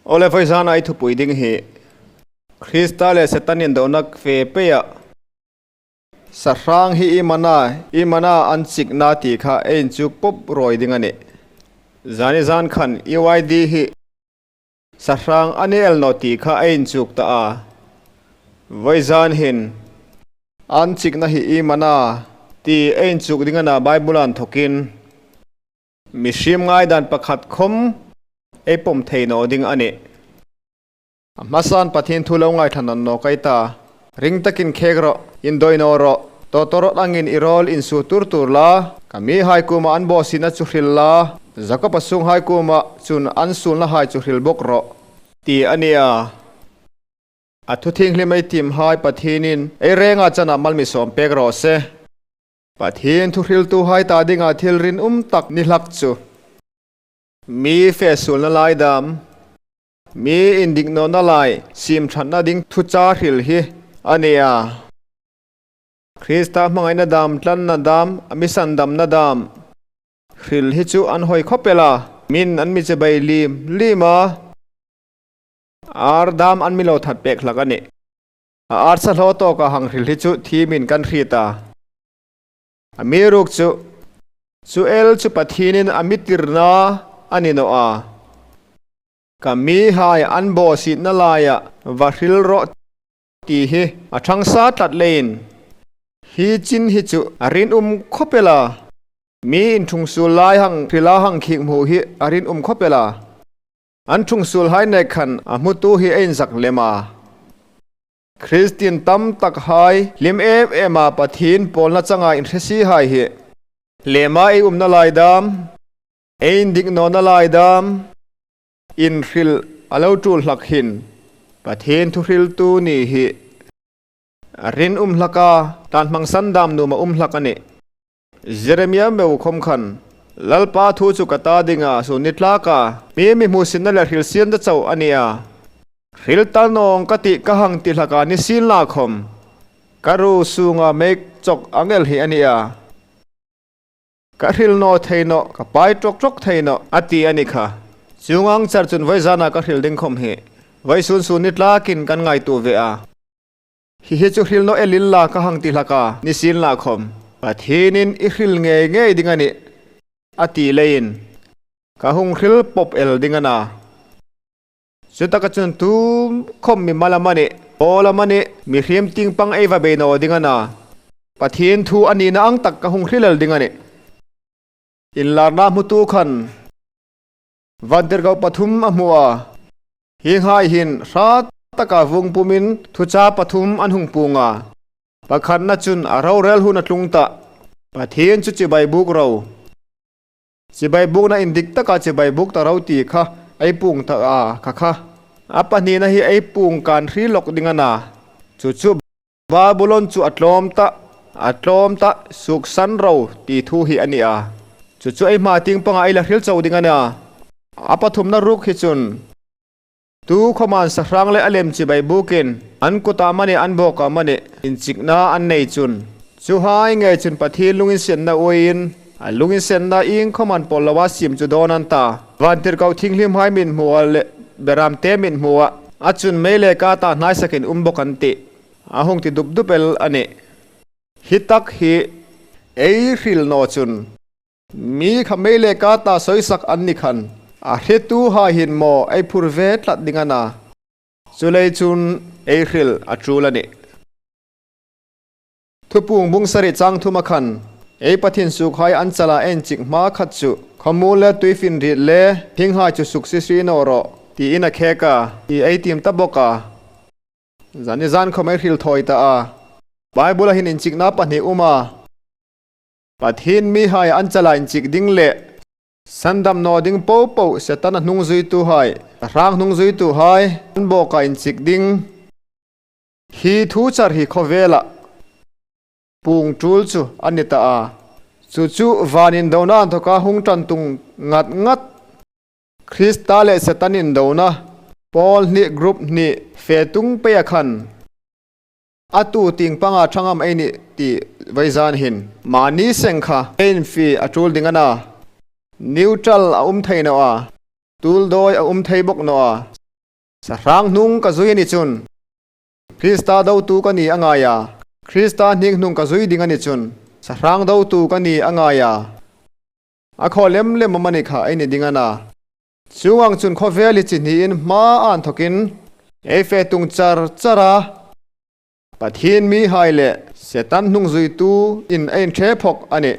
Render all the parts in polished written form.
Awle vawi zana ei thupui ding hi Krista leh Satan indona fe peia Sahrang hi i mana i mana an chikna tih kha ei inchuk pawp rawi ding a ni. Zani zan khan UID hi Sahrang a ni el naw tih kha a inchuk ta a. Vawi zan hin an chikna hi i mana tih a inchuk ding a na Bible an thawkin mihrim ngaidan pakhat khawm ei pawm thei naw ding a ni. A hmasan Pathian thu lo ngaithla nawn naw kai ta. Ring takin khek rawh, indawi naw rawh, tawtawrawt angin i rawl insu tur tur la, ka mi hai kumah an bawhsihna chu hril la, Jakob-a sung hai kumah chun an sulna hai chu hril bawk rawh, ti a nia. A thu thinghlim ei tim hai Pathianin ei renga chanah malmisawm pek rawh se. Pathian thu hriltu hai ta dingah thil rinawm tak ni hlak chu. Mi fehsulna lai dam. Mi indiknawhna lai sim thatna ding thucha hril hi a ni a. Krista hmangaihna dam, tlanna dam, a misan damna dam hril hi chu an hawi khawp el a. Min an mi che bai lim lim a, ar dam an mi lo that pek hlak a ni. A arsa hlaw tawka hang hril hi chu thi min kan hrit a. A mi ruk chu chu el chu Pathinin a mi tirna a ni nawh a. Ka mi hai an bawhsitna laiah va hril rawh tih hi a thang sa tlat leiin hi chin hi chu a rinawm khawp ela, mi inthungsul lai hang hrila hang khik hmuh hi a rinawm khawp ela, an thungsul hai nek khan a hmutu hi a inzak lem a. Kristian tam tak hai hlim em em a Pathian pawlna changa inhre si hai hi lema ei umna lai dam. Ein dik nawna lai dam inhrilh a lo tul hlak hin Pathian thuhriltu nih hi a rin um hlak a, tan hmang san dam num a um hlak a ni. Jeremia meu khawm khan Lalpa thu chu ka ta ding a, su ni tlak a, mi mi hmuhsinna leh hril siamna chauh a ni a, hril ta nawng ka tih ka hang ti hlak a ni sin la khawm ka ru sunga mek chawk angel hi a ni a. Ka hril naw thei nawh, ka pai ṭawk ṭawk thei nawh, a ti a ni kha. Chung ang char chun vawi zanah ka hril ding khawm hi. Vawi sun sun ni tlakin kan ngaihtuah ve a. Hi hi chu hril naw elil la ka hang ti hlak a, ni sin lah khawm. Pathinin i hril ngei ngei ding a nih, a ti leiin ka hung hril pawp el ding a na. Chutaka chun tu khawm mi mal a nih, pawl a nih, mi hrim ting pang ei va bei naw ding a na. Pathian thu a nihna ang tak ka hung hrilel ding a ni. Inlarna hmutu khan Vantirhkoh pathum a hmu a, hi nghai hin hrat taka vung pumin thucha pathum an hung pung a, pakhatna chun a rorel hun a tlung ta. Pathian chu chibai buk ro. Chibai bukna in dik taka chibai buk ta ro tih kha ei pung ta a kha kha. A pahnihna hi ei pung kan hri lawk ding a na. Chu chu Babulon chu a tlawm ta, a tlawm ta suk san ro tih thu hi a ni a. Chu chu ei hma ting panga ei la hril cho ding a nia. A pathumna ruk hi chun tu khawman sahrang leh a lem chibai bukin an kutah mani an bawkah mani inchikna an nei chun chu hai ngei chun Pathian lungin sianna uiin a lungin sianna ing khawman pawl loa sim chu dawn an ta. Vantirhkoh thinghlim hai min hmuh a leh beram te min hmuh a a chun mei leh ka ta hnai sakin um bawk an tih a hung ti dup dup el a ni. Hi tak hi ei hril naw chun Mi kha mei leh ka ta sawisak an ni khan a hretu ha hin maw ei phur ve tlat ding a na. Chulei chun ei hrilh a tul a ni. Thupung bung sarih chang thum a khan ei pathin suk hai an chala en chik hma khat chu khawmu le tuifin rit le thinghai chu suk si sri nawh rawh tiin a khek a, i ei tim ta bawk a. Zan i zan khawm ei hrilh thawi ta a. Bible a hin inchikna pahnih um a. Pathian mi hai an chala inchik ding leh Sandam naw ding po po Setana hnung zuitu hai, hrang hnung zuitu hai an bawkah inchik ding hi thu char hi khawvelah pung tul chu a ni ta a. Chu chu van indona an thawk a hung tan tung ngat ngat Krista leh Setan indona pawl hnih group hnih fe tung peia khan A tu ting panga thangam ei nih tih vei zan hin. Mahni seng kha ein fi a tul ding a na. Neutral a um thei no a, tul dawi a um thei bawk no a. Sahrang hnung ka zui a ni chun. Krista dotu ka ni a ngai a, Krista hning hnung ka zui ding a ni chun. Sahrang dotu ka ni a ngai a, a khaw lem lem awm a ni kha ei ni ding a na. Chung ang chun khawvel hi chi hnihin hma an thawkin ei fe tung char char a. Pathian mi hai leh Setan hnung zuitu in a inhre phawk a ni.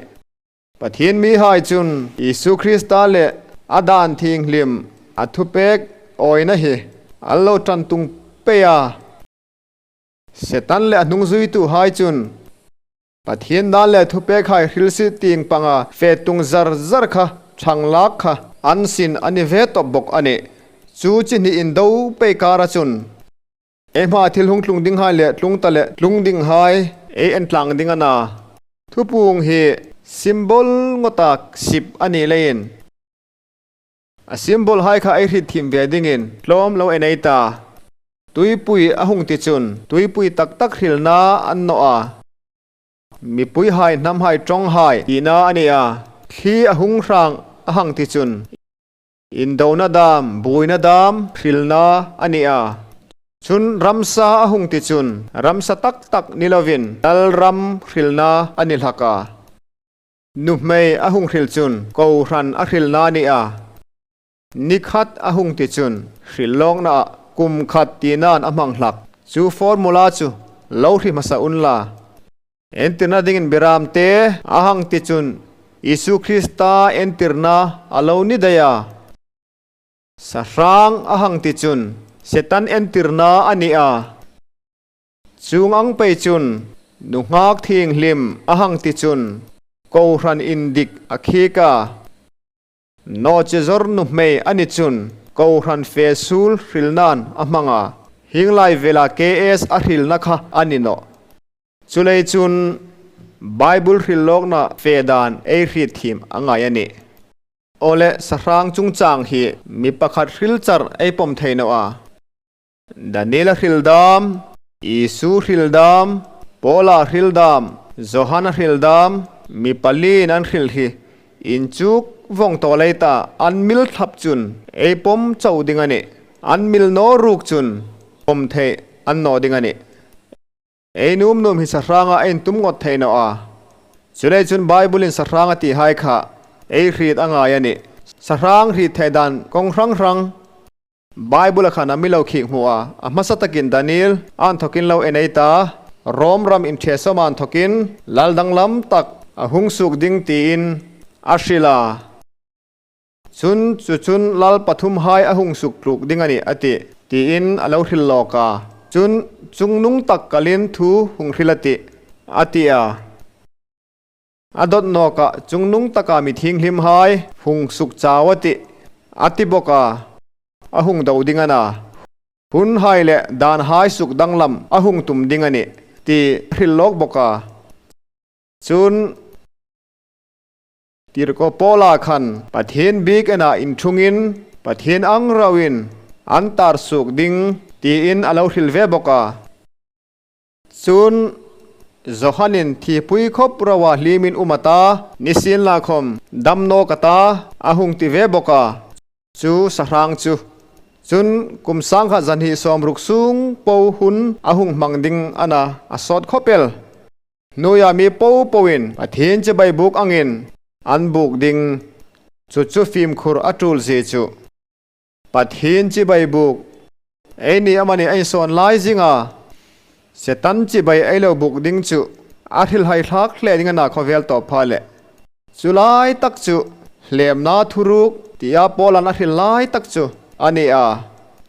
Pathian mi hai chun Isu Krista leh a dan thinghlim a thupek awina hi an lo tan tung peih a. Setan leh a hnung zuitu hai chun Pathian dan leh thupek hai hrilsi ting panga fe tung zar zar kha thang lak kha an sin a ni ve tawp bawk a ni. Chu chi hnih in do peih kara chun Ei hma thil hung tlung ding hai leh tlung ta leh tlung ding hai ei en tlang ding a na. Thupung hi symbol ngawta sip a nih leiin a symbol hai kha ei hrit thim ve dingin tlawm lo en ei ta. Tuipui a hung ti chun tuipui tak tak hrilna an nawh a. Mipui hai hnam hai tawng hai tihna a ni a. Thli a hung hrang a hang ti chun. Indona dam, buaina dam hrilna a ni a. Chun ramsa a hung ti chun ramsa tak tak ni lovin lal ram hrilna a ni hlak a. Nuhmei a hung hril chun kohhran a hrilna a ni a. Nikhat a hung ti chun hril lawkna ah kum khat tihna'n a hmang hlak. Chu formula chu lo hri hmasa un la. Entirna dingin Biram te a hang ti chun Isu Krista entirna a lo ni daih a. Sahrang a hang ti chun Setan entirna a ni a. Chung ang pei chun nu nghak thinghlim a hang ti chun Kohhran indik a khik a. Nawhchezawr nuhmei a ni chun Kohhran fe sul hril nan a hmang a, hinglai vela KS a hrilna kha a ni nawh. Chulei chun Bible hril lawkna fe dan ei hri thim a ngai a ni. Awle sahrang chungchang hi mi pakhat hril char ei pawm thei nawh a. Daniela hril dam, Isu hril dam, Paula hril dam, Johana hril dam, mi paliin an hril hi inchuk vawng tawh lei ta an mil thlap chun ei pawm cho ding a ni. An mil naw ruk chun pawm theih an naw ding a ni. Ei num num hi sahranga a intum ngawt theih nawh a. Chulei chun Bible-in sahrang a tih hai kha ei hrit a ngai a ni. Sahrang hrit theih dan kawng hrang hrang Bible a khan a mi lo khik hmuh a, a hmasa takin Daniel a'n thawkin lo en ei ta, Rom ram inṭhiahsawm a'n thawkin lal danglam tak a hung suk ding tiin a hrilh a. Chun chu chun lal pathum hai a hung suk tluk ding a ni a ti, tiin a lo hrilh lawk a. Chun chungnung tak kalin thu hung hrilh a ti, a ti a. A dawt nawkah chungnung taka mi thinghlim hai hung suk chau a ti a ti bawk a, a hung do ding a na. Hun hai leh dan hai suk danglam a hung tum ding a ni ti hrilh lawk bawk a. Chun Tirhkoh Paula khan Pathian bik enah inthungin Pathian ang rauhin an tar suk ding tiin a lo hrilh ve bawk a. Chun Johanin thipui khawp roa hlimin um ata, nisin lakhawm dam nawk ata a hung ti ve bawk a, chu sahrang chu. Chun kum sangkhat zanhnih sawmruk sung po hun a hung hmang ding ana a sawt khawpel. Hnuia mi po poin Pathian chibai buk angin an buk ding, chu chu fimkhur a tul zi chu. Pathian chibai buk ei ni amani a insawn lai zinga Setan chibai ei lo buk ding chu a hrilhai thlak hle ding a na khawvel tawh pha le. Chu lai tak chu hlemna thuruk tia Paulan a hril lai tak chu a ni a,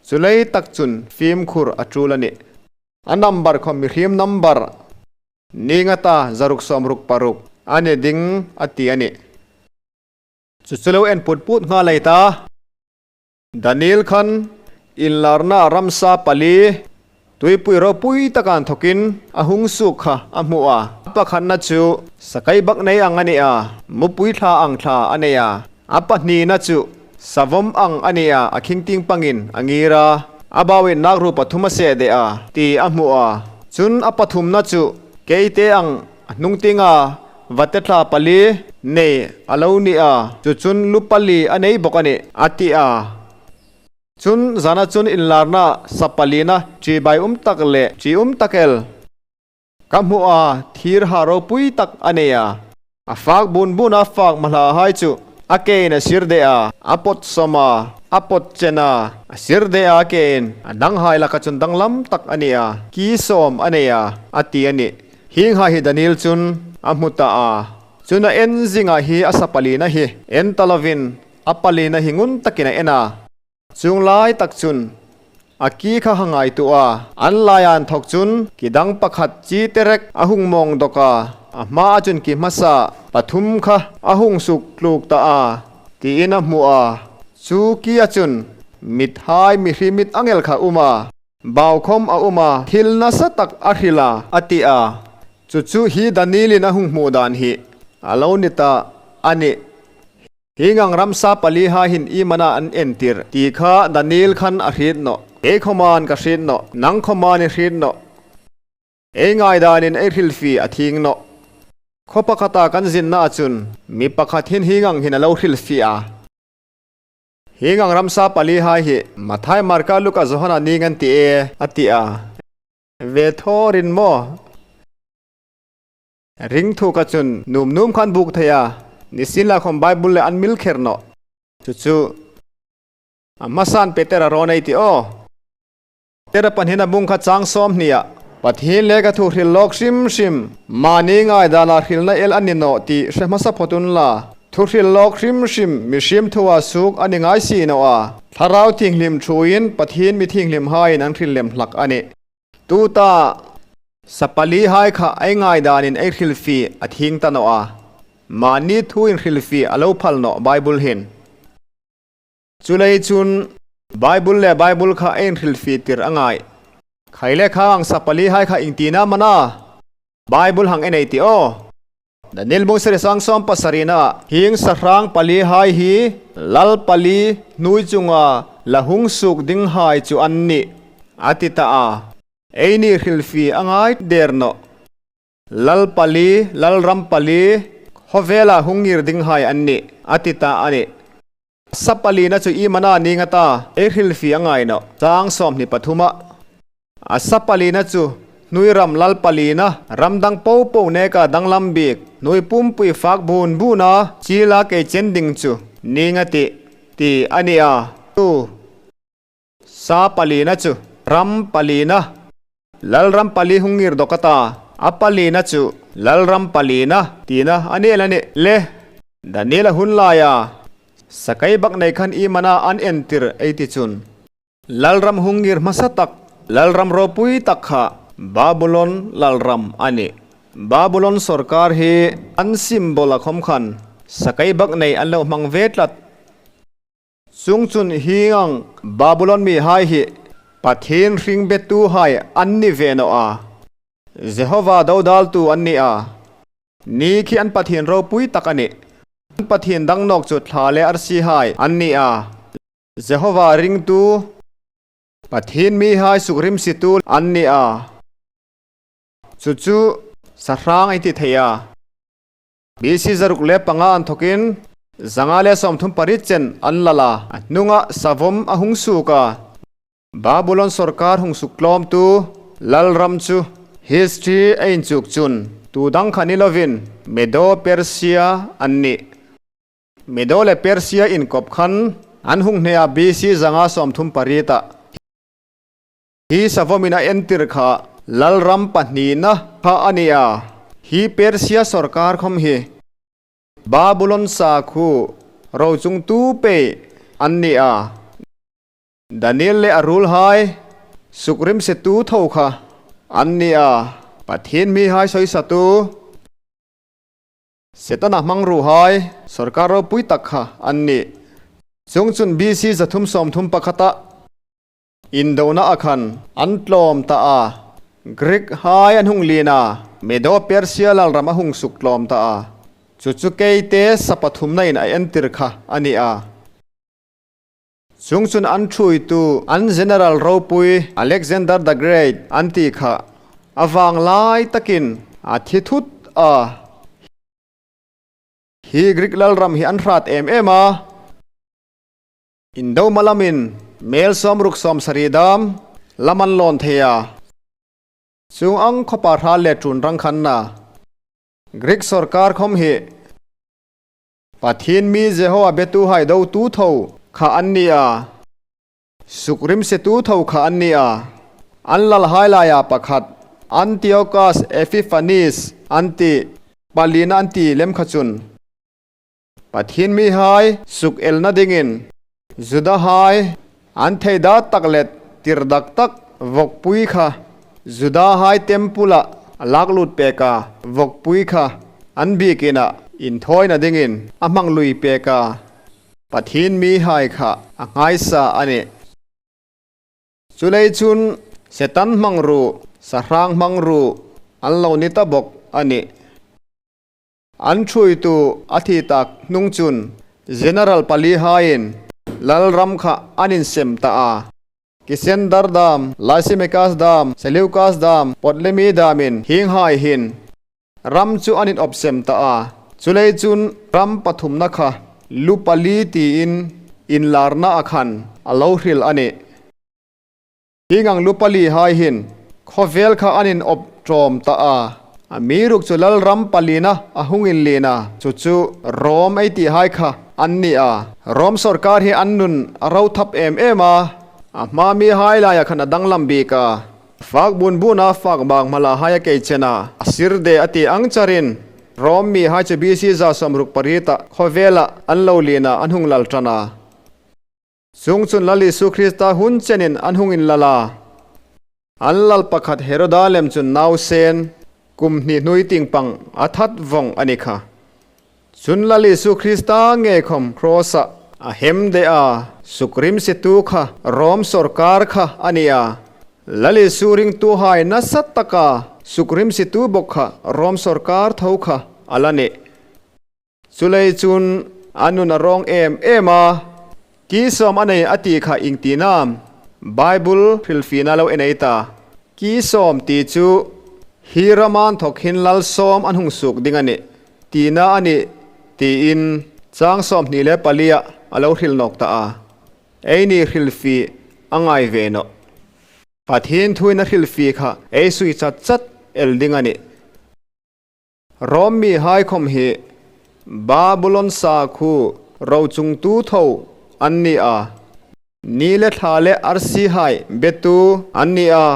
chu lei tak chun fimkhur a tul a ni. A number khaw mihrim number ningata 666 a ni ding a ti a ni. Chu chu lo en put put nghal ei ta. Daniel khan inlarna ramsa pali tuipui ropui takan thawkin a hung suk kha a hmuh a. A pakhatna chu sakai bak nei ang a ni a, mupui thla ang thla a nei a. A pahnihna chu savawm ang a ni a, a khingting pangin a ngir a, a bauin nakru pathum a seh deh a ti a hmuh a. Chun a pathumna chu keite ang A hnungtinga vate thla pali nei a lo ni a, chu chun lu pali a nei bawk a ni, a ti a. Chun zana chun inlarna sapalina chibai um tak leh chi um takel ka hmuh a, thir ha ropui tak a nei a. A fak bun bun a, fak mahla hai chu a kein a sir deh a, a pawt sawm a, a pawt chen a, a sir deh a, a kein a dang hai laka chun danglam tak a ni a, ki sawm a nei a, a ti a ni. Hing ha hi Daniel chun a hmu ta a, chun a en zingah hi a sa palina hi en ta lovin a palina hi ngun takin a en a. Chung lai tak chun a ki kha ha ngaihtuah a, an laia an thawk chun ki dang pakhat chi terek a hung mawng dawk a, a hma a chun ki hmasa pathum kha a hung suk tluk ta a tiin a hmuh a, chu ki a chun mit hai mihri mit angel kha um a, baukhawm a um a, thil nasa tak a hrilh a, a ti a, chu chu hi Daniel-in a hung hmuh dan hi a lo ni ta a ni. Hi ngang ramsa pali ha hin i mana an entir tih kha Daniel khan a hrit nawh. Kei khawman ka hrit nawh, nang khawman i hrit nawh. Ei ngaidanin ei hrilhfi a thing nawh. Khaw pakhata kan zinna ah chun mi pakhat hin hi ngang hin a lo hrilhfi a. Hi ngang ramsa pali ha hi Mathai, Marka, Luka, Johana ning an ti e a ti a. Ve thawrin maw? Ring thu ka chun num num khan buk thei a, nisin la khawm Bible le an mil kher nawh. Chu chu a hmasan Peter a rawn ei ti aw. Peter a panhin a bung kha chang 20 ah. Pathian leh ka thu hril lawk hrim hrim, mahni ngaidan ah hrilna el a ni nawh tih hre hmasa phawtun la. Thu hril lawk hrim hrim mihrim thu ah suk a ni ngai si nawh a, thlarau thinghlim thuin Pathian mi thinghlim haiin an hril lem hlak a ni. Tuta sapali hai kha ei ngai danin ei hrilhfi a thing ta nawh a, mahni thu in hrilhfi a lo phal nawh Bible hin. Chulei chun Bible leh Bible kha ei inhrilhfi tir a ngai. Khai le kha ang sapali hai kha ingtina mana Bible hang enei ti aw. Daniel bung sari sang 70 na hing sahrang pali hai hi lal pali hnui chunga lahung suk ding hai chu an ni a ti ta a. Eini hrilhfi a ngai der nawh. Lal pali, lal ram pali, khawvela hungir ding hai an ni a ti ta a ni. Sa palina chu i mana ni nga ta ei hrilhfi a ngai nawh. Chang 23 ah A sa palina chu hnui ram lal palina ram dang po po neka danglam bik hnui pumpui fak bun bun a chila kei chen ding chu ni nga ti ti a ni a. Tu sa palina chu ram palina lal ram pali hungir dawkata a palina chu lal ram palina tina a ni la ni le. Daniel a hun laia sakai bak nei khan i mana an entir ei ti chun. Lalram hungir hmasa tak, Lalram ropui tak kha Babulon Lalram a ni. Babulon sorkar hi an symbol a khawm khan sakai bak nei an lo hmang ve tlat. Chung chun hi ngang Babulon mi hai hi Pathian hring betu hai an ni ve nawh a, Jehova dodaltu an ni a, ni khi an Pathian ropui tak a ni. An Pathian dangnawk chu thla leh arsi hai an ni a. Jehovah ringtu, Pathian mi hai suk rim situ an ni a, chu chu sahrang in ti thei a. BC 605 an thawkin 138 chen an lal a, a hnungah savawm a hung suk a. Babulon sorkar hung suk tlawmtu lalram chu history a inchuk chun tu dang kha ni lovin Medo-Persia an ni. Medo leh Persia inkawp khan an hung hnehah BC 138 ah hi savawmin a entir kha Lalram pahnihna kha a ni a, hi Persia sorkar khawm hi Babulon sakhu rochung tu pe an ni a. Daniel leh a rul hai sukrim setu tho kha an ni a, Pathian mi hai sawisatu. Setana hmang ru hai sorkar ropui tak kha an ni. Chung chun BC 331 ah indona a khan an tlawm ta a, Greek hai an hung lin a, Medo-Persia lalram a hung suk tlawm ta a, chu chu keite sa pathumna in a entir kha a ni a. Chung chun an thuitu an general ropui Alexander the Great an tih kha a vang lai takin a thi thut a. Hi Greek lalram hi an hrat em em a. Indo malamin Mel 67 dam laman lawn thei a. Chung ang khawpa hral leh ṭun rang khan na. Greek sorkar khawm hi Pathian mi Jehovah betu hai do tu tho kha an ni a. Sukrim setu tho kha an ni a. An lal hai laia pakhat Antiochus Epiphanes an ti palina an ti lem kha chun. Pathian mi hai suk elna dingin Juda hai an thei da tak leh tir dak tak vawkpui kha Juda hai temple-ah a lak lut pek a, vawkpui kha an biakinah inthawina dingin a hmang lui pek a, Pathian mi hai kha a nghaisa a ni. Chulei chun Setan hmang ru, sahrang hmang ru an lo ni ta bawk a ni. An thuitu a thi tak hnung chun General pali haiin Lalram kha an insem ta a. Kisendar dam, Lysimachus dam, Seleucus dam, Ptolemy damin hing hai hin ram chu an inawpsem ta a. Chulei chun ram pathumna kha lu pali tiin inlarna a khan a lo hril a ni. Hingang lu pali hai hin khawvel kha an inawp ṭawm ta a. A mi ruk chu Lalram palina a hung inlin a, chu chu Rom ei tih hai kha an ni a. Rom sorkar hi an nun a ro thap em em a, a hma mi hai laiah khan a danglam bik a. Fak bun bun a fak bak hmala hai a kei chen a, a sir de a ti ang charin Rom mi hai chu BC 68 ah khawvelah an lo lin a, an hung lal tan a. Chung chun Lal Isu Krista hun chenin an hung in lal a. An lal pakhat Heroda lem chun nausen kum hnih hnui tingpang a that vawng a ni kha. Chun Lal Isu Krista nge khawm Kraws-ah a hem deh a, sukrim situ kha Rom sorkar kha a ni a. Lal Isu ringtu hai nasa taka sukrim situ bawk kha Rom sorkar tho kha a la ni. Chulei chun a nun a rawng em em a, Kisawm a nei a tih kha ingtina Bible hrilhfihna lo enei ta. Kisawm tih chu hi rama'n thawk hin Lalsawm an hung suk ding a ni tihna a ni tiin chang 24 ah a lo hrilh nawk ta a. Eini hrilhfih a ngai ve nawh. Pathian thuin a hrilhfih kha ei sui chat chat el ding a ni. Rom mi haikhawm hi Babulon sakhu rochungtu tho an ni a, ni le thla leh arsi hai betu an ni a,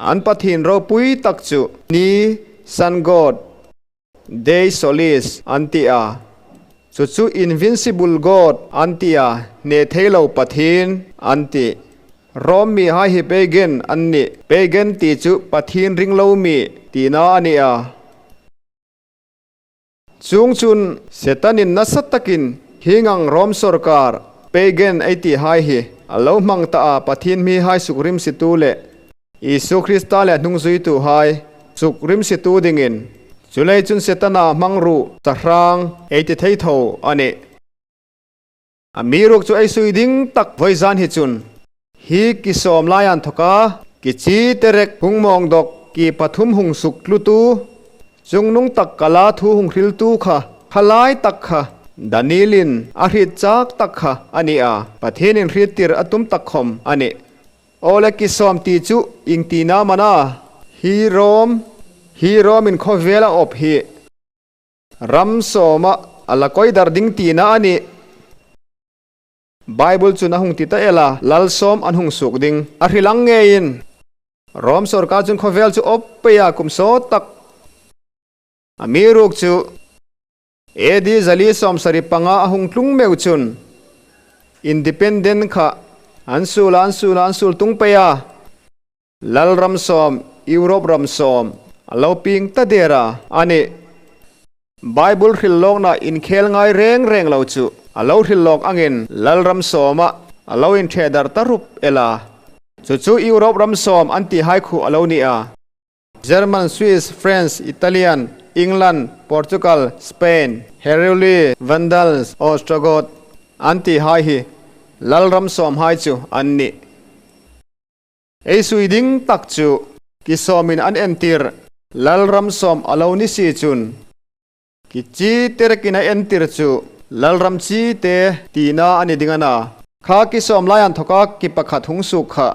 an pathin ropui tak chu ni, sun god, Dei Solis an ti a, chu chu invincible god an ti a, hneh thei lo pathin an ti. Rom mi hai hi pagan an ni. Pagan tih chu Pathian ring lo mi tihna a ni a. Chung chun Setanin nasa takin hingang Rom sorkar pagan ei tih hai hi a lo hmang ta a, Pathian mi hai suk rim situ leh Isu Krista leh hnungzuitu hai suk rim situ dingin chulei chun Setana hmang ruh sahrang ei ti thei tho a ni. A mi ruk chu ei sui ding tak vawi zan hi chun hi ki sawm lai an thawk a, ki chi te rek hung mawng dawk ki pathum hung suk tlu tu, chungnung tak kala thu hung hril tu kha kha lai tak kha Daniel-in a hrit chak tak kha a ni a, Pathianin hrit tir a tum tak khawm a ni. Awle ki sawm ti chu ingtina man a, hi rawm, hi rawmin khawvel a awp hi. Ram sawma a la kawi dar ding tihna a ni. Bible chun a hung ti ta el a, lal sawm an hung suk ding. A hrilh ang ngeiin Rom sorkar chun khawvel chu awp pei a kum saw tak. A mi ruk chu AD 475 a hung tlung meuh chun independent kha an sul a an sul a an sul tung pei a. Lal ram sawm, Europe ram sawm, a lo ping ta der a, a ni. Bible hrilh lawkna inkhel ngai reng reng lo chu a lo hrilh lawk angin Lal ram sawma a lo intheh darh ta rup el a. Chu chu Europe ram sawm an tih hai khuh a lo ni a. German, Swiss, French, Italian, England, Portugal, Spain, Heruli, Vandals, Ostrogoth an tih hai hi Lal ram sawm hai chu an ni. Ei sui ding tak chu ki sawmin an entir, Lalram sawm a lo ni si chun. Ki chi te rekin a entir chu Lalram chi te tihna a ni ding a na. Kha ki sawm lai an thawk a, ki pakhat hung suk kha.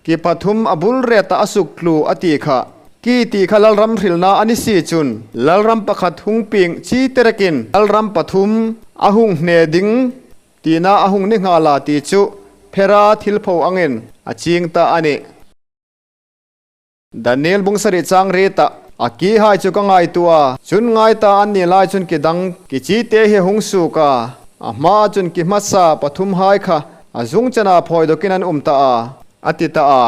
Ki pathum a bul ret a a suk tlu a ti kha. Ki tih kha Lalram hrilhna a ni si chun Lalram pakhat hung ping chi terekin Lalram pathum a hung hne ding tihna a hung ni nghal a tih chu phera thil pho angin a ching ta a ni. Daniel bung sarih chang ri ta a ki hai chu ka ngaihtuah a, chun ngai ta an nih lai chun ki dang ki chi te hi hung suk a, a hma chun ki hmasa pathum hai kha a zung chana phawi dawkin an um ta a, a ti ta a.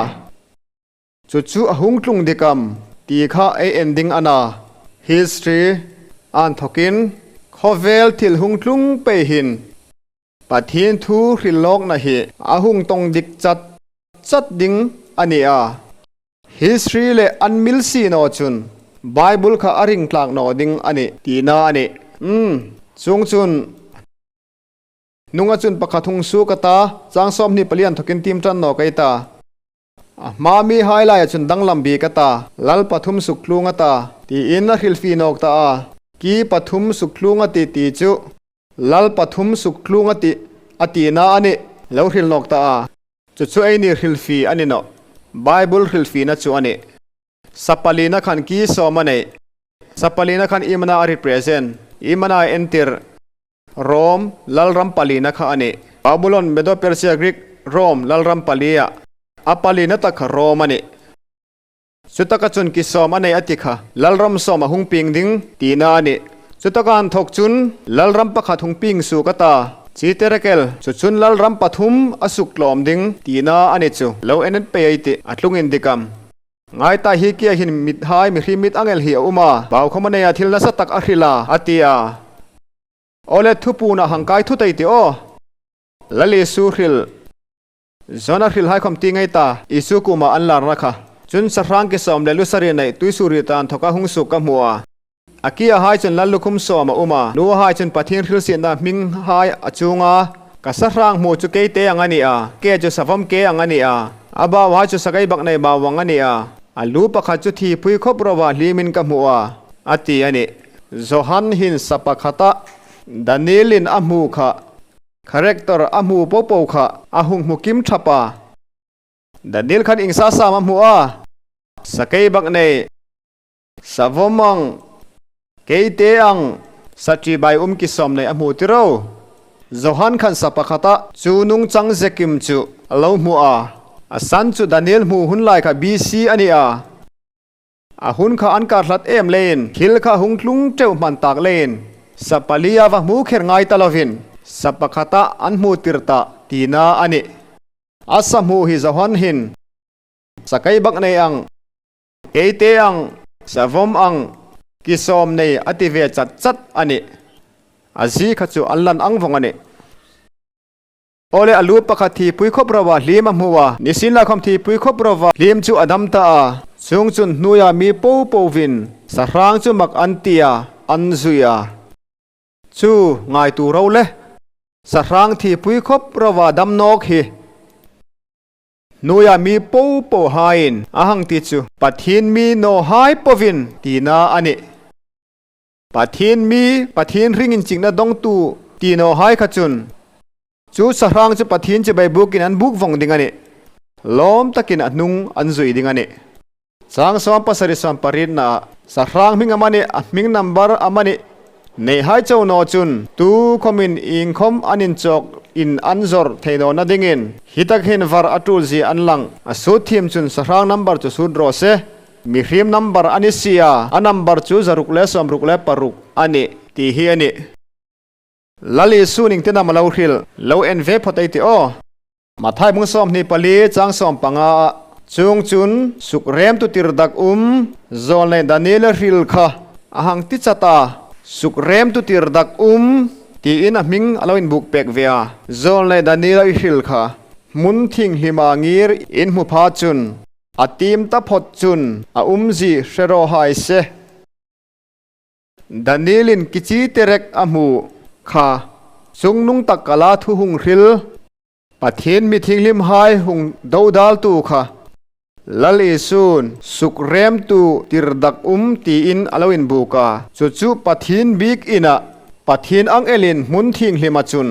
Chu chu a hung tlung dikam tih kha ei en ding a na. History an thawkin khawvel thil hung tlung peihin Pathian thu hrilhlawkna hi a hung tawng dik chat chat ding a ni a. History leh an mil si naw chun Bible kha a ring tlak naw ding a ni tihna a ni. Umm, chung chun hnunga chun pakhat hung su ka ta chang 24 thawkin tim tan naw kai ta. A hma mi hai laia chun danglam bik a ta, Lal pathum suk tlung a ta, tiin a hrilhfi nawk ta a. Ki pathum suk tlung a ti tih chu Lal pathum suk tlung a tih a tihna a nih lo hrilh nawk ta a. Chu chu ei ni hrilhfi a ni nawh. Bible hrilhfina chu a ni. Sapalina khan ki sawm a neih. Sapalina khan Imana a represent, Imana a entir. Rome lalram palina kha a ni. Babulon, Medo, Persia, Greek, Rome lalram palia a palina tak kha Rome a ni. Chutaka chun ki sawm a nei a ti kha lalram sawm a hung ping ding tihna a ni. Chutaka han thawk chun lalram pakhat hung ping suk a ta. Chi terekel chu chun lalram pathum a suk tlawm ding tihna a ni chu lo en en pei ai tih a tlungin dikam. Ngai ta hi kia hin mit hai mihring mit angel hi a um a, bau khawm a nei a thil nasa tak a hrilh a, a ti a. Awle thupun ah hangkai thut ei ti aw. Lal Isu hrilh. Zona hrilh hai khawm ti ngei ta, Isu kum ah an larna kha. Chun sahrang ki sawm leh lusari neih tuisuri tan thawk a hung suk ka hmu a. A ki a hai chun Lal lukhum sawm a um a, nu a hai chun Pathian hrilhsihna hming hai a chung a. Ka sahrang hmuh chu keite ang a ni a, ke chu savawm ke ang a ni a, a bau hai chu sakai bak nei bau ang a ni a, a lu pakhat chu thi phui khawp rova hlimin ka hmu a, a ti a ni. Johan hin sa pakhata Daniel-in a hmuh kha, character a hmuh po po kha a hung hmu kim thap a. Daniel khan ing sa sam a hmuh a, sakei bak nei Savawm ang, keite ang, sa ṭi bai um ki sawm nei a hmuh tiro. Johan khan sa pakhata chu nungchang zekim chu a lo hmuh a, a san chu Daniel hmuh hun lai kha BC a ni a. A hun kha an kar hlat em leiin thil kha hung tlung teuh hman tak leiin sa pali a va hmu kher ngai ta lovin sa pakhata an hmuh tir ta tihna a ni. A sa hmuh hi Johan hin sakei bak nei ang. Keite ang, savawm ang, ki sawm nei a ti ve chat chat a ni. A zi kha chu an lan ang vawng a ni. Awle a lu pakhat thi pui khawp rova hlim a hmu a, nisin lah khawm thi pui khawp rova hlim chu a dam ta a. Chung chun hnuia mi po povin sahrang chu mak an ti a, an zui a. Chu ngai tur ro le, sahrang thi pui khawp rova dam nawk hi. Hnuia mi po po haiin a hang ti chu Pathian mi naw hai pawhin tihna a ni. Pathian mi Pathian ringin chikna dawngtu ti naw hai kha chun chu sahrang chu Pathian chibai bukin an buk vawng ding a ni. Lawm takin a hnung an zui ding a ni. Chang 77 8 naah sahrang hming a mani a hming number a mani nei hai cho naw chun tu khawmin inkhawm an inchawk in an zawrh thei nawna dingin hi tak hin var a tul zia an lang a sut thim chun sahrang number chu sut rawh se mihrim number a ni sia a number chu 166 a ni tih hi a ni. Lal Isu ning te nam a lo hrilh lo en ve phawt ei tih aw. Mathai bung 24 chang 15 ah chung chun suk rem tu tir dak um zawl nei Daniel a hril kha a hang ti chat a, suk rem tu tir dak um tiin a hming a lo in buk pek ve a, zawl nei Daniel a i hril kha hmun thinghlima ngir in hmu pha chun a tim ta phawt chun a umzi hre rawh hai se. Daniel-in kichi terek a hmuh kha chungnung tak kala thu hung hril. Pathian mi thinghlim hai hung dodaltu kha Lal Isu'n suk remtu tir dak um tiin a lo inbuk a, chu chu Pathian bik inah Pathian ang elin hmun thinghlim a chun.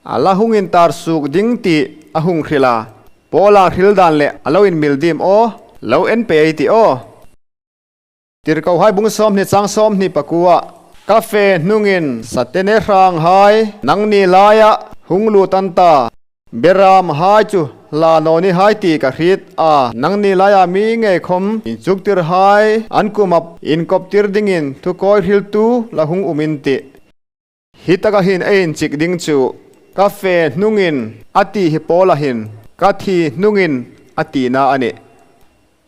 A la hungin tar suk ding tih a hung hrilh a, Paula hril dan leh a lo inmil dim aw, lo en pe ei tih aw. Tirhkoh hai bung 20 chang 29 ah ka fe hnungin Satene hrang hai nangni laia hung lut an ta. Beram hai chu hla nawni hai tih ka hrit a, nangni laia mi ngei khawm inchuktir hai an kumap inkawptir dingin thukawi hriltu la hung umin tih. Hi taka hin a inchik ding chu ka fe hnungin a tih hi pawl ahin ka thi hnungin a tihna a ni.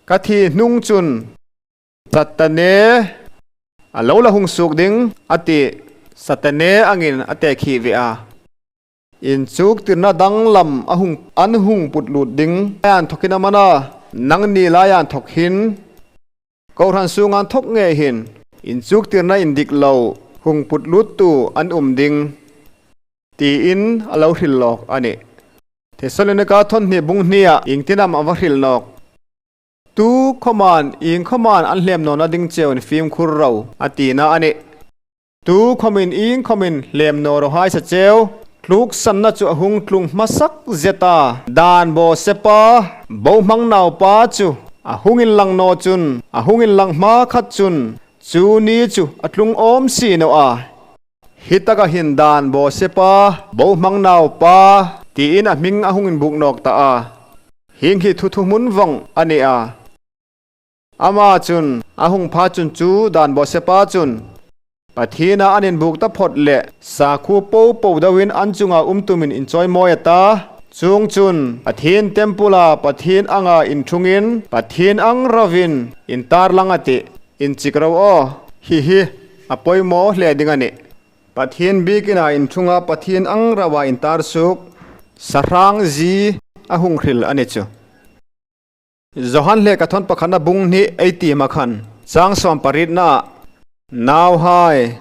Ka thi hnung chun Satane a lo la hung suk ding a tih Satane angin a teh khih ve a. Inchuk tirna danglam a hung an hung put lut ding an thawkin a man a, nangni lai an thawk hin. Kohhran chhunga thawk ngei hin inchuktirna indik lo hung put luttu an um ding tiin a lo hrilh lawk a ni. Thesalonika thawnhnih bung hniah ingtinam a va hrilh nawk. Tu khawman ing khawman an hlem nawna ding cheun fimkhur ro a tina a ni. Tu khawmin ing khawmin hlem naw ro hai sa cheu. Tluk sanna chu a hung tlung hmasak zet a. Dan bo sepa bo hmang nau pa chu a hungin lang naw chun a hungin lang hma khat chun chu ni chu a tlung awm si no a. Hi taka hin dan bo sepa bo hmang nau pa tiin a hming a hungin buk nawk ta a. Hing hi thu thu hmun vawng a ni a. Ama chun, a hung pha chun chu dan bawhsepa chun Pathina an inbuk ta phawt leh sakhu po po deuhin an chunga um tumin inchawimawi a ta. Chung chun, Pathin Temple-a Pathin anga inthungin Pathin ang rovin intarlang a tih inchik ro aw. Hi hi, a pawimawh hle ding a ni. Pathin bikin a inthunga Pathin ang roa intar suk sahrang zi a hung hril a ni chu. Johan hle ka thawn pakhatna bung hnih ei ti ma khan chang 18 na nau hai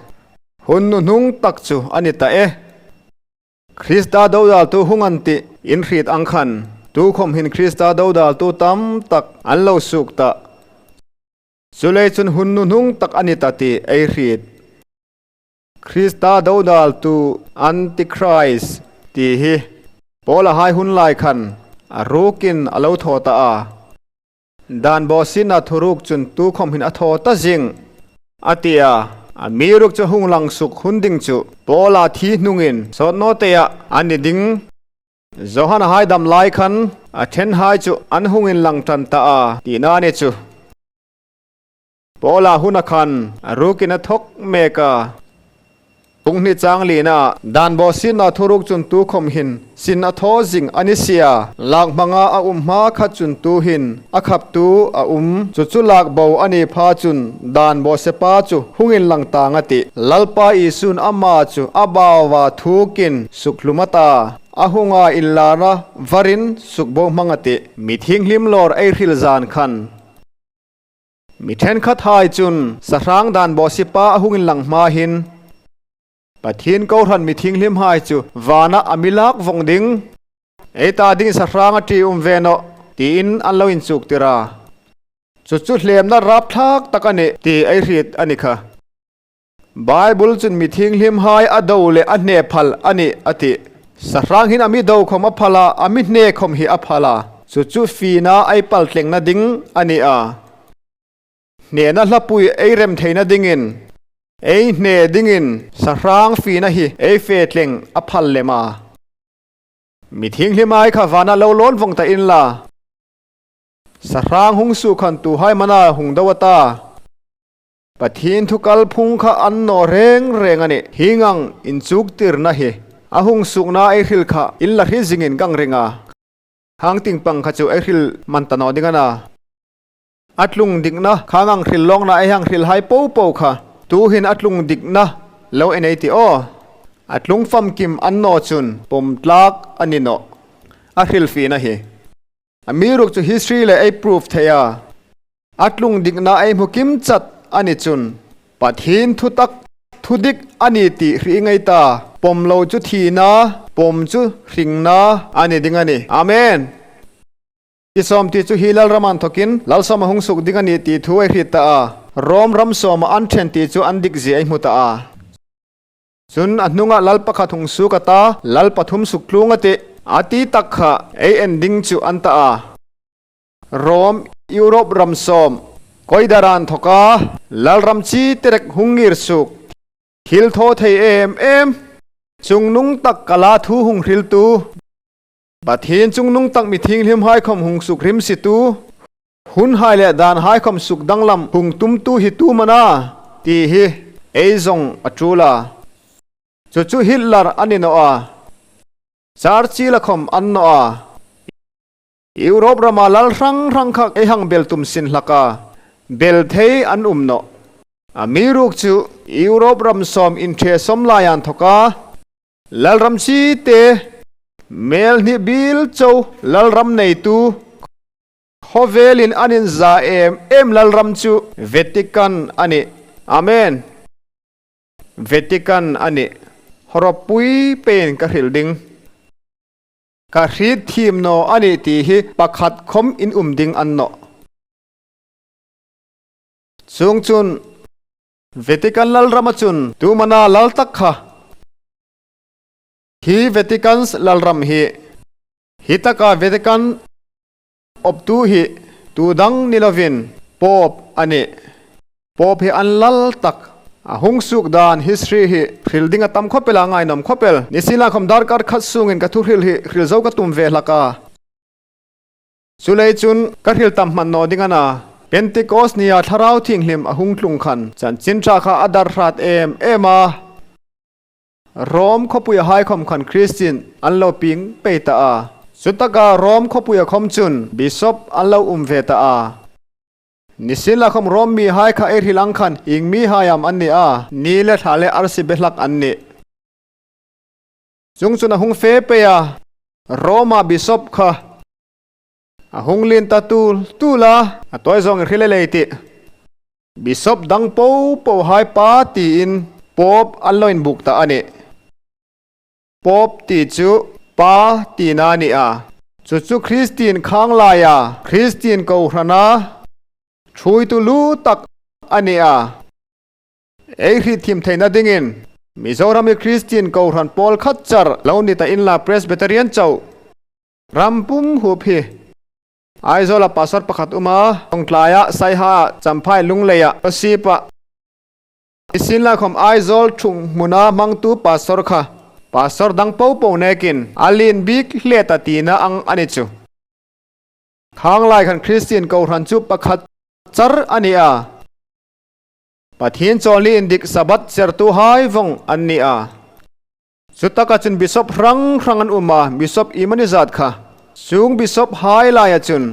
hun nu hnung tak chu a ni ta e. Krista dodal tu hung an tih in hrit ang khan tu khawm hin Krista dodal tu tam tak an lo suk ta. Chulei chun hun nu hnung tak a ni ta tih ei hrit. Krista dodal tu Antichrist tih hi Paula hai hun lai khan a rukin a lo thaw ta a. Dan bawsin a thuruk chun tu khawm hin a thaw ta zing a ti a. A mi ruk chu hung lang suk hun ding chu Paula thi hnungin sawt naw teah an ni ding. Johan a hai dam lai khan a then hai chu an hungin lang tan ta a tihna a ni chu. Paula hun a khan a rukin a thawk mek a. Punghni chang lina dan bo sin a thuruk chun tu khawm hin sin a thaw zing a ni sia. Lak hmanga a um hma kha chun tu hin a khap tu a um chu chu lak bo a ni pha chun dan bo sepa chu hungin lang tang a ti. Lalpa Isun ama chu a bawa thukin sukhlum ata a hunga inlara varin sukbo hmang a ti. Mi thinghlim lawr ei hril zan khan. Mi thenkhat hai chun sahrang dan bawhsipa a hungin lang hma hin. Pathian Kohhran mi thinghlim hai chu vana a milak vawng ding. Ei ta ding sahrang a ṭi um ve nawh tiin an lo inchuk tir a. Chu chu hlemna rapthlak tak a ni tih ei hrit a ni kha. Bible chun mi thinghlim hai a do leh a hne phal a ni a ti. Sahrang hin a mi do khawm a phal a, a mi hne khawm hi a phal a. Chu chu fina ei pal tlengna ding a ni a. Hnehna hlapui ei rem theihna dingin, ei hne dingin sahrang fina hi ei fe tleng a phal lem a. Mi thinghlim ai kha vana lo lawn vawng ta in la. Sahrang hung suh khan tu hai mana hung do ata. Pathian thu kalphung kha an nawh reng reng a ni. Hingang inchuktirna hi a hung sukna ei hril kha in la hri zingin kang ring a. Hang tingpang kha chu ei hril man ta nawh ding a na. A tlung dikna kha ngang hril lawngna ei hang hril hai po po kha tu hin a tlung dikna lo en ei ti aw. A tlung famkim an nawh chun pawm tlak a ni nawh. A hril fihna hi. A mi ruk chu history leh ei proof thei a. A tlung dikna ei hmu kim chat a ni chun Pathian thu tak thu dik a ni tih hrih ngei ta. Pawm lo chu thihna, pawm chu hringna a ni ding a ni. Amen! Tisawm tih chu hi Lalrama'n thawkin Lalsawma hung suk ding a ni tih thu ei hrit ta a. Rom ram sawma an then tih chu an dik zia ei hmu ta a. Chun a hnungah lal pakhat hung suk a ta, lal pathum suk tlung a ti. A ti tak kha ei en ding chu an ta a. Rom, Europe ram sawm, Koidaran thawk a, lalram chi terek hung ngir suk. Thil thaw thei em em, chungnung tak kala thu hung hriltu, Pathian chungnung tak mi thinghlim haikhawm hung suk rim situ, hun hai leh dan haikhawm suk danglam hung tumtu hi tu mana tih hi ei zawng a tul a. Chu chu Hitler a ni nawh a, Churchill a khawm an nawh a, Europe rama lal hrang hrang kha ei hang bel tum sin hlak a, bel thei an um nawh. A mi ruk chu Europe ram sawm inthehsawm lai an thawk a. Lalram chi te mel hnih bil cho Lalram neitu khawvelin an in za em em Lalram chu Vatican a ni. Amen. Vatican a ni. Hawrawp pui pein ka hrilh ding. Ka hrit thim naw a ni tih hi pakhat khawm in um ding an nawh. Chung chun Vatican Lalram a chun tumana lal tak kha. Hi Vatican's Lalram hi hi taka Vatican awptu hi tu dang ni lovin Pope a ni. Pope hi an lal tak. A hung suk dan history hi hril ding a tam khawpel a ngainawm khawpel. Nisila khawm darkar khat sungin ka thuhril hi hril zo ka tum ve hlak a. Chulei chun ka hril tam hman naw ding a na. Pentecost nia thlarau thinghlim a hung tlung khan chanchin tha kha a dar hrat em em a. Rom khawpui a haikhawm khan Kristin an lo ping pei ta a. Chutaka Rom khawpui a khawm chun Bishop an lo um ve ta a. Nisin la khawm Rom mi hai kha ei hril ang khan ing mi haiam an ni a, ni le thla le arsi be hlak an ni. Chung chun a hung fe pei a, Roma Bishop kha a hung lin ta tul tul a, a tawi zawng i hrilh e lei tih. Bishop dang po po hai pa tiin Pope an lo inbuk ta a ni. Pope tih chu pa tihna a ni a, chu chu Kristian khang laia Kristian Kohhrana thuitu lu tak a ni a. Ei hrih thim theihna dingin Mizoram hi Kristian Kohhran pawl khat char lo ni ta inla Presbyterian chauh ram pum hup hi Aizawla pastor pakhat um a, Lawngtlaia Saiha Champhai Lungleia Pasip-a Isinlakhawm Aizawl thung hmuna hmangtu pastor kha pastor dang po po nekin a lin bik hlet a tihna ang a ni chu. Khanglai khan Kristian Kohhran chu pakhat char a ni a. Pathian chawlni indik Sabbath sertu hai vawng an ni a. Chutaka chun Bishop hrang hrang an um a, Bishop Imani zat kha. Chung Bishop hai laia chun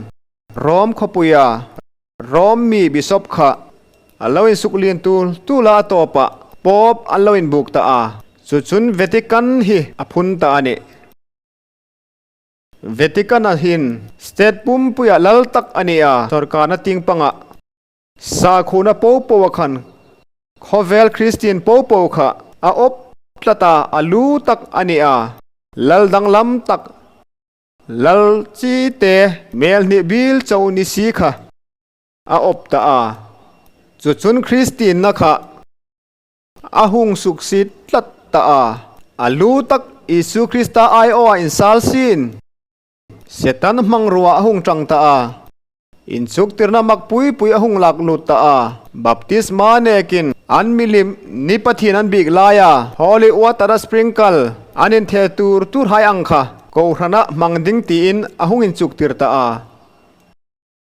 Rome khawpuia Rome mi Bishop kha a lo insuk lian tul tul a, a tawpah Pope an lo inbuk ta a, chu chun Vatican hi a phun ta a ni. Vatican a hin state pumpuia lal tak a ni a, sorkarna tingpangah Sakhuna po po a khan khawvel Kristian po po kha a awp tlat a, a lu tak a ni a, lal danglam tak, lal chi te mel hnih bil cho ni si kha a awp ta a, chu chun Kristianna kha a hung suk si tlat ta a, a lu tak Isu Krista aiawh a insal sin. Setan hmangrua a hung tang ta a, inchuktirna mak pui pui a hung lak lut ta a, baptisma nekin an milim ni Pathian an bik lai a, holy water a sprinkle an intheh tur tur hai ang kha Kohhrana hmang ding tiin a hung inchuktir ta a.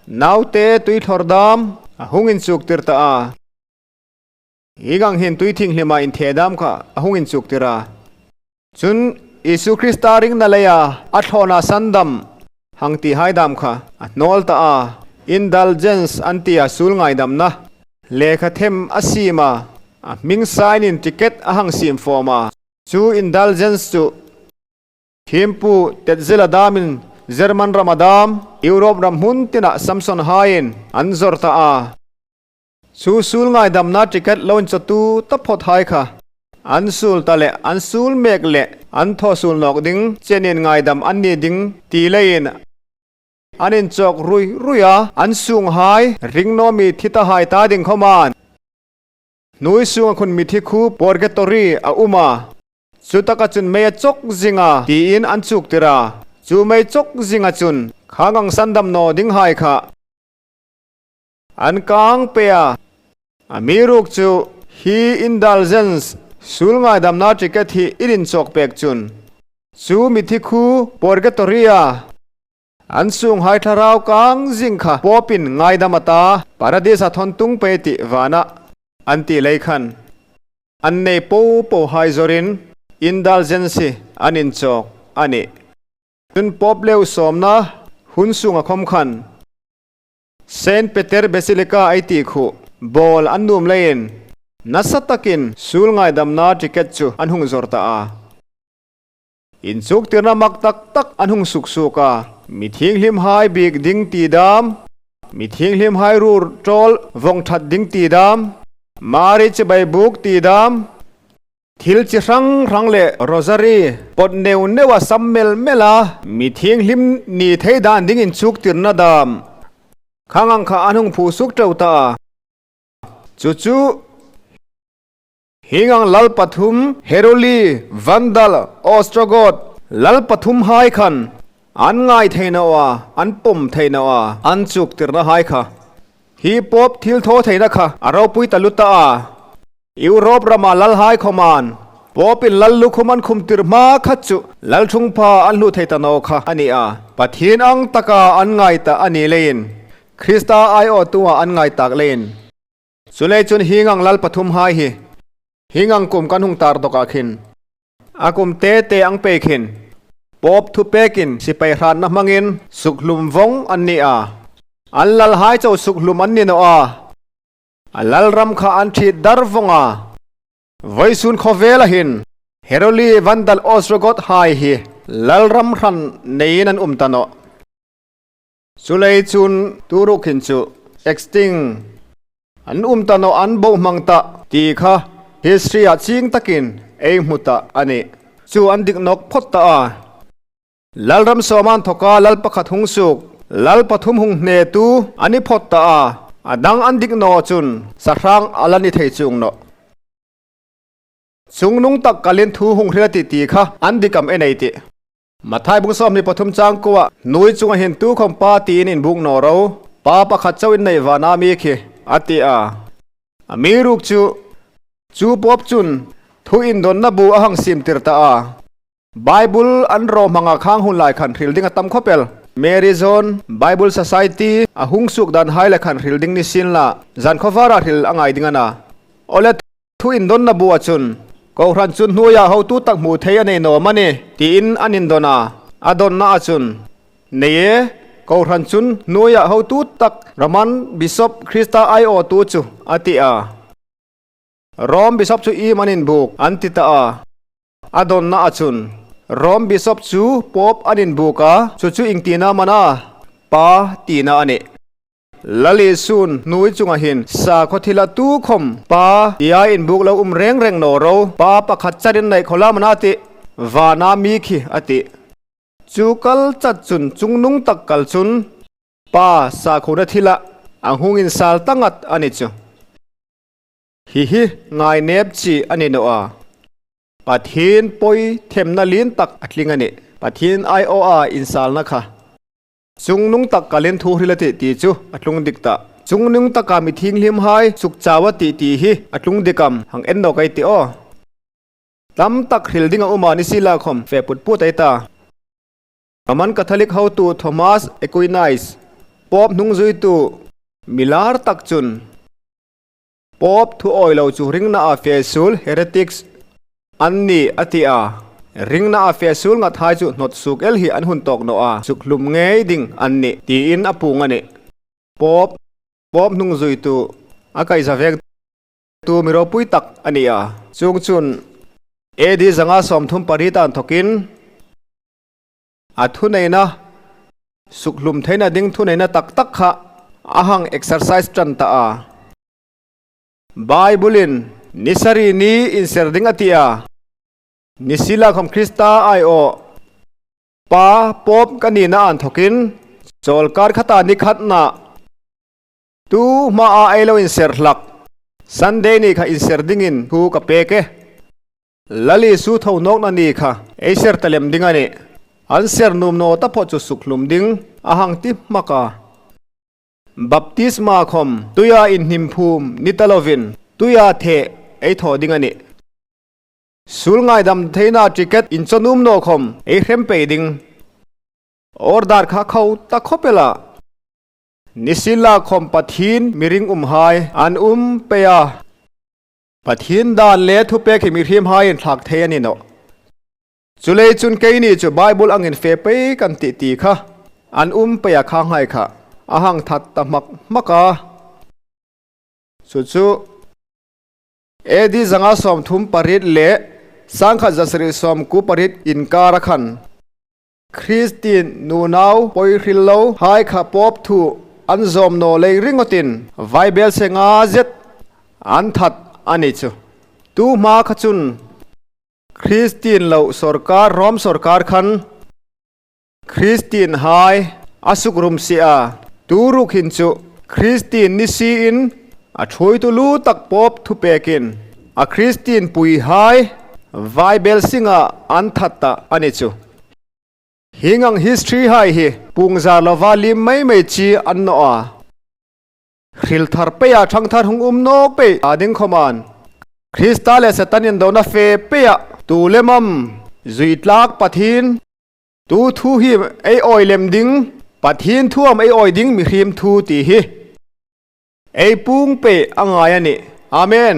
Naute tui thlawr dam a hung inchuktir ta a. Hi gang hian tui thinghlim ah intheh dam kha a hung inchuk tir a. Chun Isu Krista ringna leia a thlawna sandam hang tih hai dam kha a hnawl ta a. Indulgence an ti a sul ngaidamna lehkha them a sim a, a hming sign in ticket a hang sim fawm a. Chu indulgence chu Thimpu Tetzela damin German rama dam Europe ram hmun tinah Samson haiin an zawrh ta a. Chu sul ngaidamna ticket lo inchawtu ta phawt hai kha an sul ta leh an sul mek leh an thaw sul nawk ding chenin ngaidam an ni ding ti leiin an inchawk rui rui a, an sung hai ringnawmi thi ta hai ta ding khawm an. Nui sunga khun mithi khu Purgatory a um a, chu taka chun mei a chawk zinga tiin an chuk tir a, chu mei chawk zinga chun khangang sandam naw ding hai kha an kang pe a. A mi ruk chu hi indulgence sul ngaidamna ticket hi i rinchawk pek chun chu mithi khu Purgatory a An sung hai thlarau kang zing kha pawpin ngaidam ata Paradis a thawn tung pe tih vanah an tih lei khan an nei po po hai zawrin indulgence hi an inchawk a nih. Chun pawp leu sawmna hun sung a khawm khan Saint Peter Basilica ai tih khuh ball an num leiin nasa takin sul ngaidamna ticket chu an hung zawr ta a. Inchuktirna mak tak tak an hung suk suk a, mi thinghlim hai bik ding ti dam, mi thinghlim hai rur tawl vawng that ding ti dam, Mari chibai buk ti dam, thil chi hrang hrang leh rosary pawt neuh neuh a sam mel mel a, mi thinghlim ni thei dan ding inchuktirna dam khang ang kha an hung phuh suk teuh ta a, chu chu. Hingang lal pathum, Heruli, Vandal, Ostrogoth, lal pathum hai khan an ngai thei no a, an pawm thei no a, an chuk tirna hai kha. Hi pawp thil thaw theihna kha a ropui ta lut ta a. Europe rama lal hai khawman pawpin lal lukhum an khum tir hma khat chu lal thungpha an hluh thei ta no kha a ni a. Pathian ang taka an ngai ta a ni leiin Krista aiawhtu-ah an ngai tak leiin. Chulei chun hingang lal pathum hai hi hingang kum kan hung tar dawkah khin a kum te te ang pei khin pawp thu pekin sipai hranna hmangin sukhlum vawng an ni a, an lal hai cho sukhlum an ni nawh a, a lal ram kha an thit dar vawng a, vawisun khawvel ahin Heroli Vandal Ostrogoth hai hi lal ram hran neiin an um ta nawh. Chulei chun turukhin chu extinct an um ta nawh an bo hmang ta tih kha history ah ching takin ei hmu ta a ni. Chu an dik nawk phawt ta a. Lalram sawman thawka lal pakhat hung suk, lal pathum hung hne tu an i phawt ta a, a dang an dik nawh chun sahrang a la ni thei chung nawh. Chungnung tak kalin thu hung hril a tih tih kha an dikam en ei tih. Mathai bung 23 chang kuah nui chunga hin tu khawm pa tiin in buk nawh ro, pa pakhat chauh in neih van a mi khi a ti a. A mi ruk chu chu pawp chun thu indawnna bu a hang sim tir ta a. Bible an rawh hmanga khang hun lai khan hril ding a tam khawpel. Mary Zone Bible Society a hung suk dan hai le khan hril ding ni sin la zan khawvarah hril a ngai ding a na. Awle Thu indawnna bu ah chun Kohhran chu hnuaiah hotu tak hmuh thei a nei nuam a ni tiin an indawn a, a dawnna ah chun nei e, Kohhran chun hnuaiah hotu tak Roman Bishop Krista aiawhtu chu a ti a. Rome Bishop chu im an inbuk an ti ta a, a dawnna ah chun Rome Bishop chu Pope an inbuk a, chu chu ingtina man a, Pa tihna a ni. Lalisun hnui chunga hin sakhaw thila tu khawm pa tia inbuk lo um reng reng naw ro pa pakhat charin neih khaw lam ana ti vana mi khi a ti. Chu kal chat chun chungnung tak kal chun pa sakhawna thila a nghungin sal ta ngat a ni chu. Hi hi ngai nep chi a ni nawh a. Pathian pawi themna lin tak a tling a ni. Pathian aiawha insalna kha. Chungnung tak kalin thu hril a tih tih chu a tlung dik ta. Chungnung taka mi thinghlim hai chuk chau a tih tih hi a tlung dik am hang en nawk ei tih aw. Tam tak hril ding a um a ni si la khawm fe put put ei ta. Roman Catholic hotu Thomas Aquinas, Pope hnungzuitu milar tak chun Pope thu awi lo chu ringna a fesul, heretics, an ni, a ti a. Ringna a fesul ngat hai chu hnawt suk el hi an hun tawk nawh a, chuk hlum ngei ding an ni, tiin a pung a ni. Pope, Pope hnung zuitu, a kaihza vengtu mi ropui tak a ni a. Chung chun AD 138 an thawkin a thuneihna, Sukhlum theihna ding thuneihna tak tak kha a hang exercise tan ta a. Bible-in ni sarih ni inser ding a ti a, Ni sila khawm Krista aiawh Pa Pope ka nihna an thawkin chawlkar khata ni khatna tu hmaah ei lo inser hlak. Sunday ni kha inser dingin thu ka pek e. Lali su tho nawkna ni kha ei ser ta lem ding a ni. An ser num naw ta pawh chu suk hlum ding a hang ti hmak a. Baptisma khawm tuia inhnim phum ni ta lovin tuia theh ei thaw ding a ni. Sul ngaidam theihna ticket inchawnum naw khawm ei hrem pei ding. Order kha kho ta khawp ela. Nisila khawm Pathin miring um hai an um pei a. Pathin dan le thupek hi mihrim hai in thlak thei a ni no. Chulei chun keini chu Bible angin fe pei kan tih ti kha an um pei a kha ngai kha a hang that ta hmak hmak a. Chu chu AD 538 leh 1798 inkar a khan Kristin nunau pawihril lo hai kha pawp thu an zawm naw lei ringawtin Vaibel se nga zet an that a ni chu. Tu hma kha chun Kristin loh sorkar Rom sorkar khan Kristin hai a suk rum si a, tu ruk hin chu Kristin ni siin a thuitu lu tak pawp thu pekin a Kristin pui hai Vaibel singa an that ta a ni chu. Hingang history hai hi pungzar lova lim mai mai chi an nawh a. Hril thar pei a thang thar hung um nawk pei a ding khawman. Krista leh Satan indona fe pei a tu lemam zui tlak Pathin tu thu hi ei awi lem ding Pathin thuam ei awi ding mihrim thu tih hi ei pung pei a ngai a ni. Amen.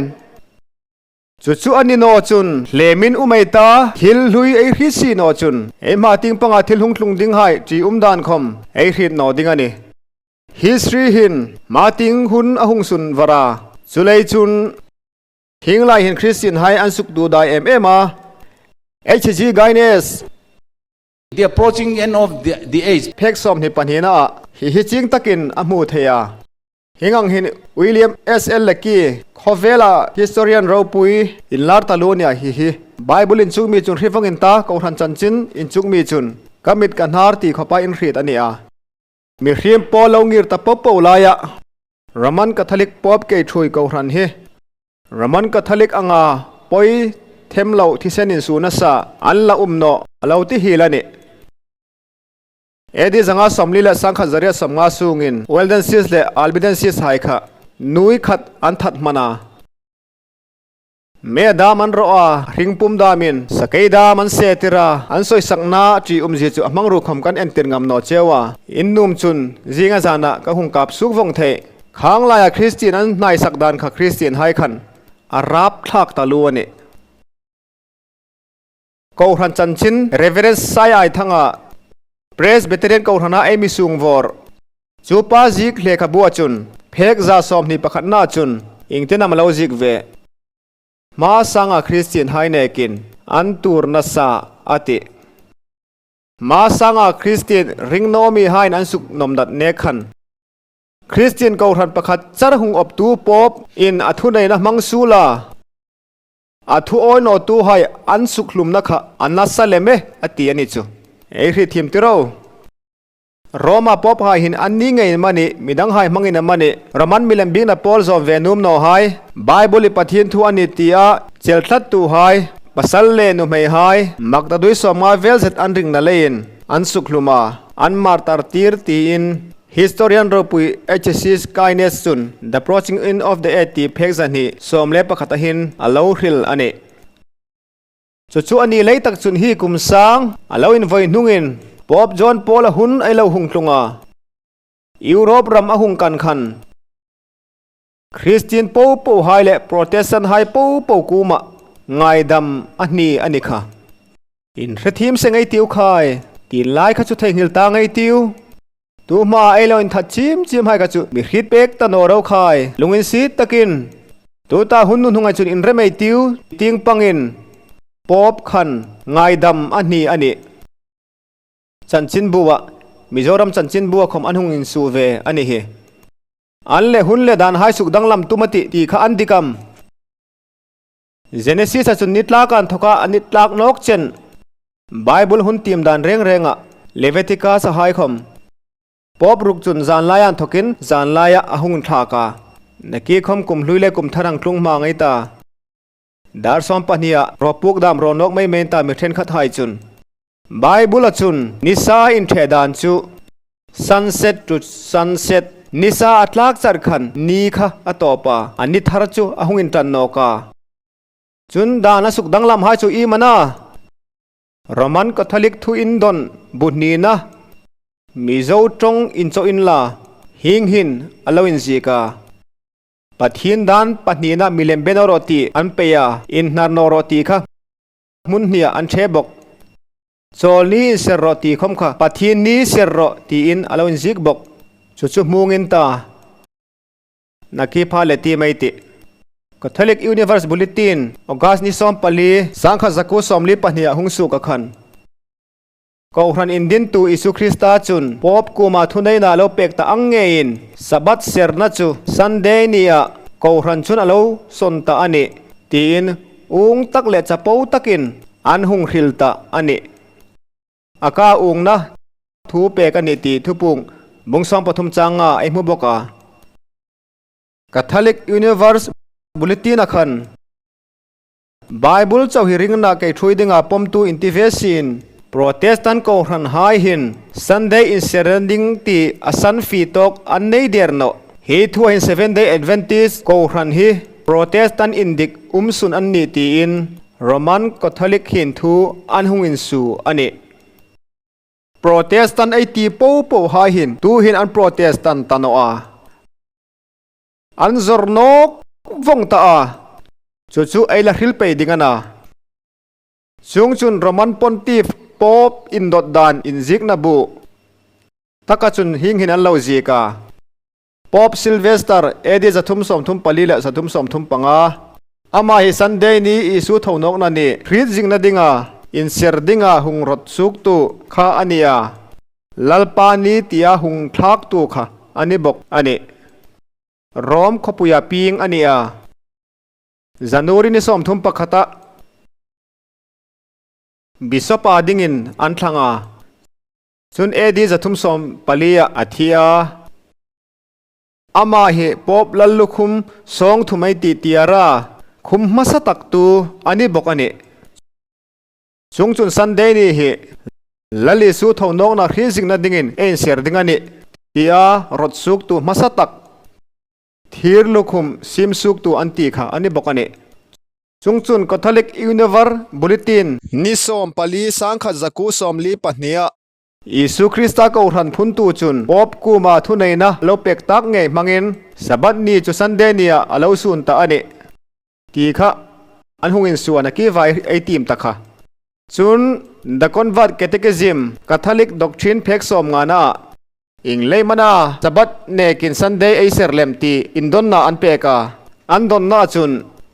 Chu chu a ni naw chun hlemin u mai ta thil hlui ei hrit si naw chun ei hma ting panga thil hung tlung ding hai chi um dan khawm ei hrit naw ding a ni. History hin ma ting hun a hung sun vara chulei chun hinglai hin Christian hai an suk du dai em em a. HG Guinness. The approaching end of the age. Phek 22 na ah hi hi ching takin a hmu thei a. Hingang hin William S. L. Lecky, khawvela historian ropui inlar ta lu nia hi hi. Bible in chungmi chun hrifang in ta kohhran chanchin in chungmi chun ka mit ka hnar ti khawpa in hrit a ni a. Mihrim pawl lo ngir ta pawp pawp laia Roman Catholic Pope kei thui kohhran hi Roman Catholic anga pawi them loh thisen in su nasa an la um nawh a lo ti hil a ni. AD 540 le 1950 chungin Waldenses leh Albidenses hai kha nui khat an that hman a. Me dam an rawh a, hringpum damin sakei dam an se tir a, an sawisakna ṭih umzia chu a hmang rukhawm kan entir ngam nawh cheu a. In num chun zinga zanah ka hung kap suk vawng theih. Khang laia Kristian an hnaisak dan kha Kristian hai khan a rapthlak ta lu a ni. Kohhran chanchin Reverend Sai Aithanga, Presbyterian Kohhrana Amy Sungvawr, chu pa zik lehkhabu chun phek 21 na chun ingten am lo zik ve. Hma sanga Christian hainekin an tur nasa ati. Hma sanga Christian ringnomi hain an suk nomdat ne khan. Christian Kohhran pakhat char hung op tu pop in athu nei na hmang sula. A thu awi naw tu hai an suk hlumna kha a nasa lem e a ti a ni chu. Ei hri thim tiro. Roma pawp hai hin an ni ngei mani midang hai hmangin a mani Roman milem bikna pawl zawm ve num naw hai Bible i Pathian thu a ni ti a chel thlat tu hai pasal leh nuhmei hai makdadui 50 vel zet an ringna leiin an suk hlum a an martar tir tiin Historian ropui HC Skynes chun The Approaching End of the Age tih phek 211 ahin a lo hril a ni. Chu chu a ni lei tak chun hi kum sang a lo invawi hnungin Pope John Paul a hun a lo hung tlung a. Europe ram a hung kan khan Christian po po hai leh Protestant hai po po kuma ngaidam a hni a ni kha. In hrethim se ngei tiu khai, tin lai kha chu theihnghilh ta ngei tiu. Tu hma ei lo in that chim chim hai kha chu mi hrit pek ta naw ro khai, lungin sit takin. Tu ta hun nu hnungai chun in remei tiu ting pangin pawp khan ngaidam a hni a ni. Chanchin bua Mizoram chanchin bua khawm an hung in su ve a ni hi. An le hun le dan hai suk danglam tum a tih ti kha an dikam. Genesis a chun ni tlak an thawk a, ni tlak nawk chen Bible hun tim dan reng reng ah Leviticus a hai khawm. Pope ruk chun zan lai an thawkin zan laia a hung thlak a. Naki khawm kum hlui le kum thar ang tlung hma ngei ta. Dar 12 ah rawpuk dam rawn awk mai mai ta mi thenkhat hai chun. Bible a chun nisa intheh dan chu sunset to sunset nisa a tlak char khan ni kha a tawp a, a ni thar chu a hung in tan nawk a. Chun dan a suk danglam hai chu i man a. Roman Catholic thu in dawn bu hnihna Mizo tawng inchawh in la hing hin a lo inzik a. Pathian dan pahnihna milem ben rawh tih an peih a, inhnar nawh rawh tih kha hmun hniah an ṭhe bawk. Chawl ni inser rawh tih khawm kha Pathian ni ser rawh tiin a lo inzik bawk. Chu chu hmungin ta Nakipha leh ti mai tih. Catholic Universe Bulletin, August ni 14, 1942 ah hungsuk a khan. Kohhran indintu Isu Krista chun Pope kuma thuneina a lo pek ta ang ngeiin Sabbath serna chu Sunday nia Kohhran chun a lo sawn ta a ni tiin ung tak leh chapo takin an hung hril ta a ni. A ka ungna thu pek a ni tih thupung bung 13 changa a hmu bawk a. Catholic Universe Bulletin a khan. Bible chauh hi ringna kei thui dingah pawmtu inti ve sin. Protestant Kohhran hai hin Sunday inserna ding tih a san fi tawk an nei der nawh. Hi thuah hin Seventh Day Adventist Kohhran hi Protestant indik umsun an nih tiin Roman Catholic hin thu an hung insu a ni. Protestant ei ti po po hai hin tu hin an Protestant ta nawh a. An zawrh nawk vawng ta a, chu chu ei la hril pei ding a na. Chung chun Roman Pontiff Pope indawt dan inzikna bu taka chun hing hin an lo zik a. Pope Sylvester AD 334 leh 335, amah hi Sunday ni Isu tho nawkna ni hrit zingna dinga inser dinga hung rawt suktu kha a ni a. Lalpa ni tia hung thlaktu kha a ni bawk a ni. Rom khawpuia ping a ni a. January ni 31 ah Bishop ah dingin an thlang a. Chun AD 314 ah a thi a. Amah hi Pope Lallukhum sawng thumai tih tiara khum hmasa taktu a ni bawk a ni. Chung chun Sunday ni hi Lal Isu tho nawkna hrizikna dingin a inser ding a ni tia rawt suktu hmasa tak thir lukhum sim suktu an tih kha a ni bawk a ni. Chung chun Catholic Univer Bulletin. Ni 14 1942 ah Isu Krista Kohhran phuntu chun Pope kuma thuneihna lo pek tak ngei hmangin Sabbath ni chu Sunday ni ah a lo sun ta a ni. Ti kha an hung insuan a ki vai ei tim ta kha. Chun The Convert Catechism, Catholic Doctrine phek sawm ngana ah ing lei mana Sabbath nekin Sunday ei ser lem ti indawnna an pek a. An dawnna ah chun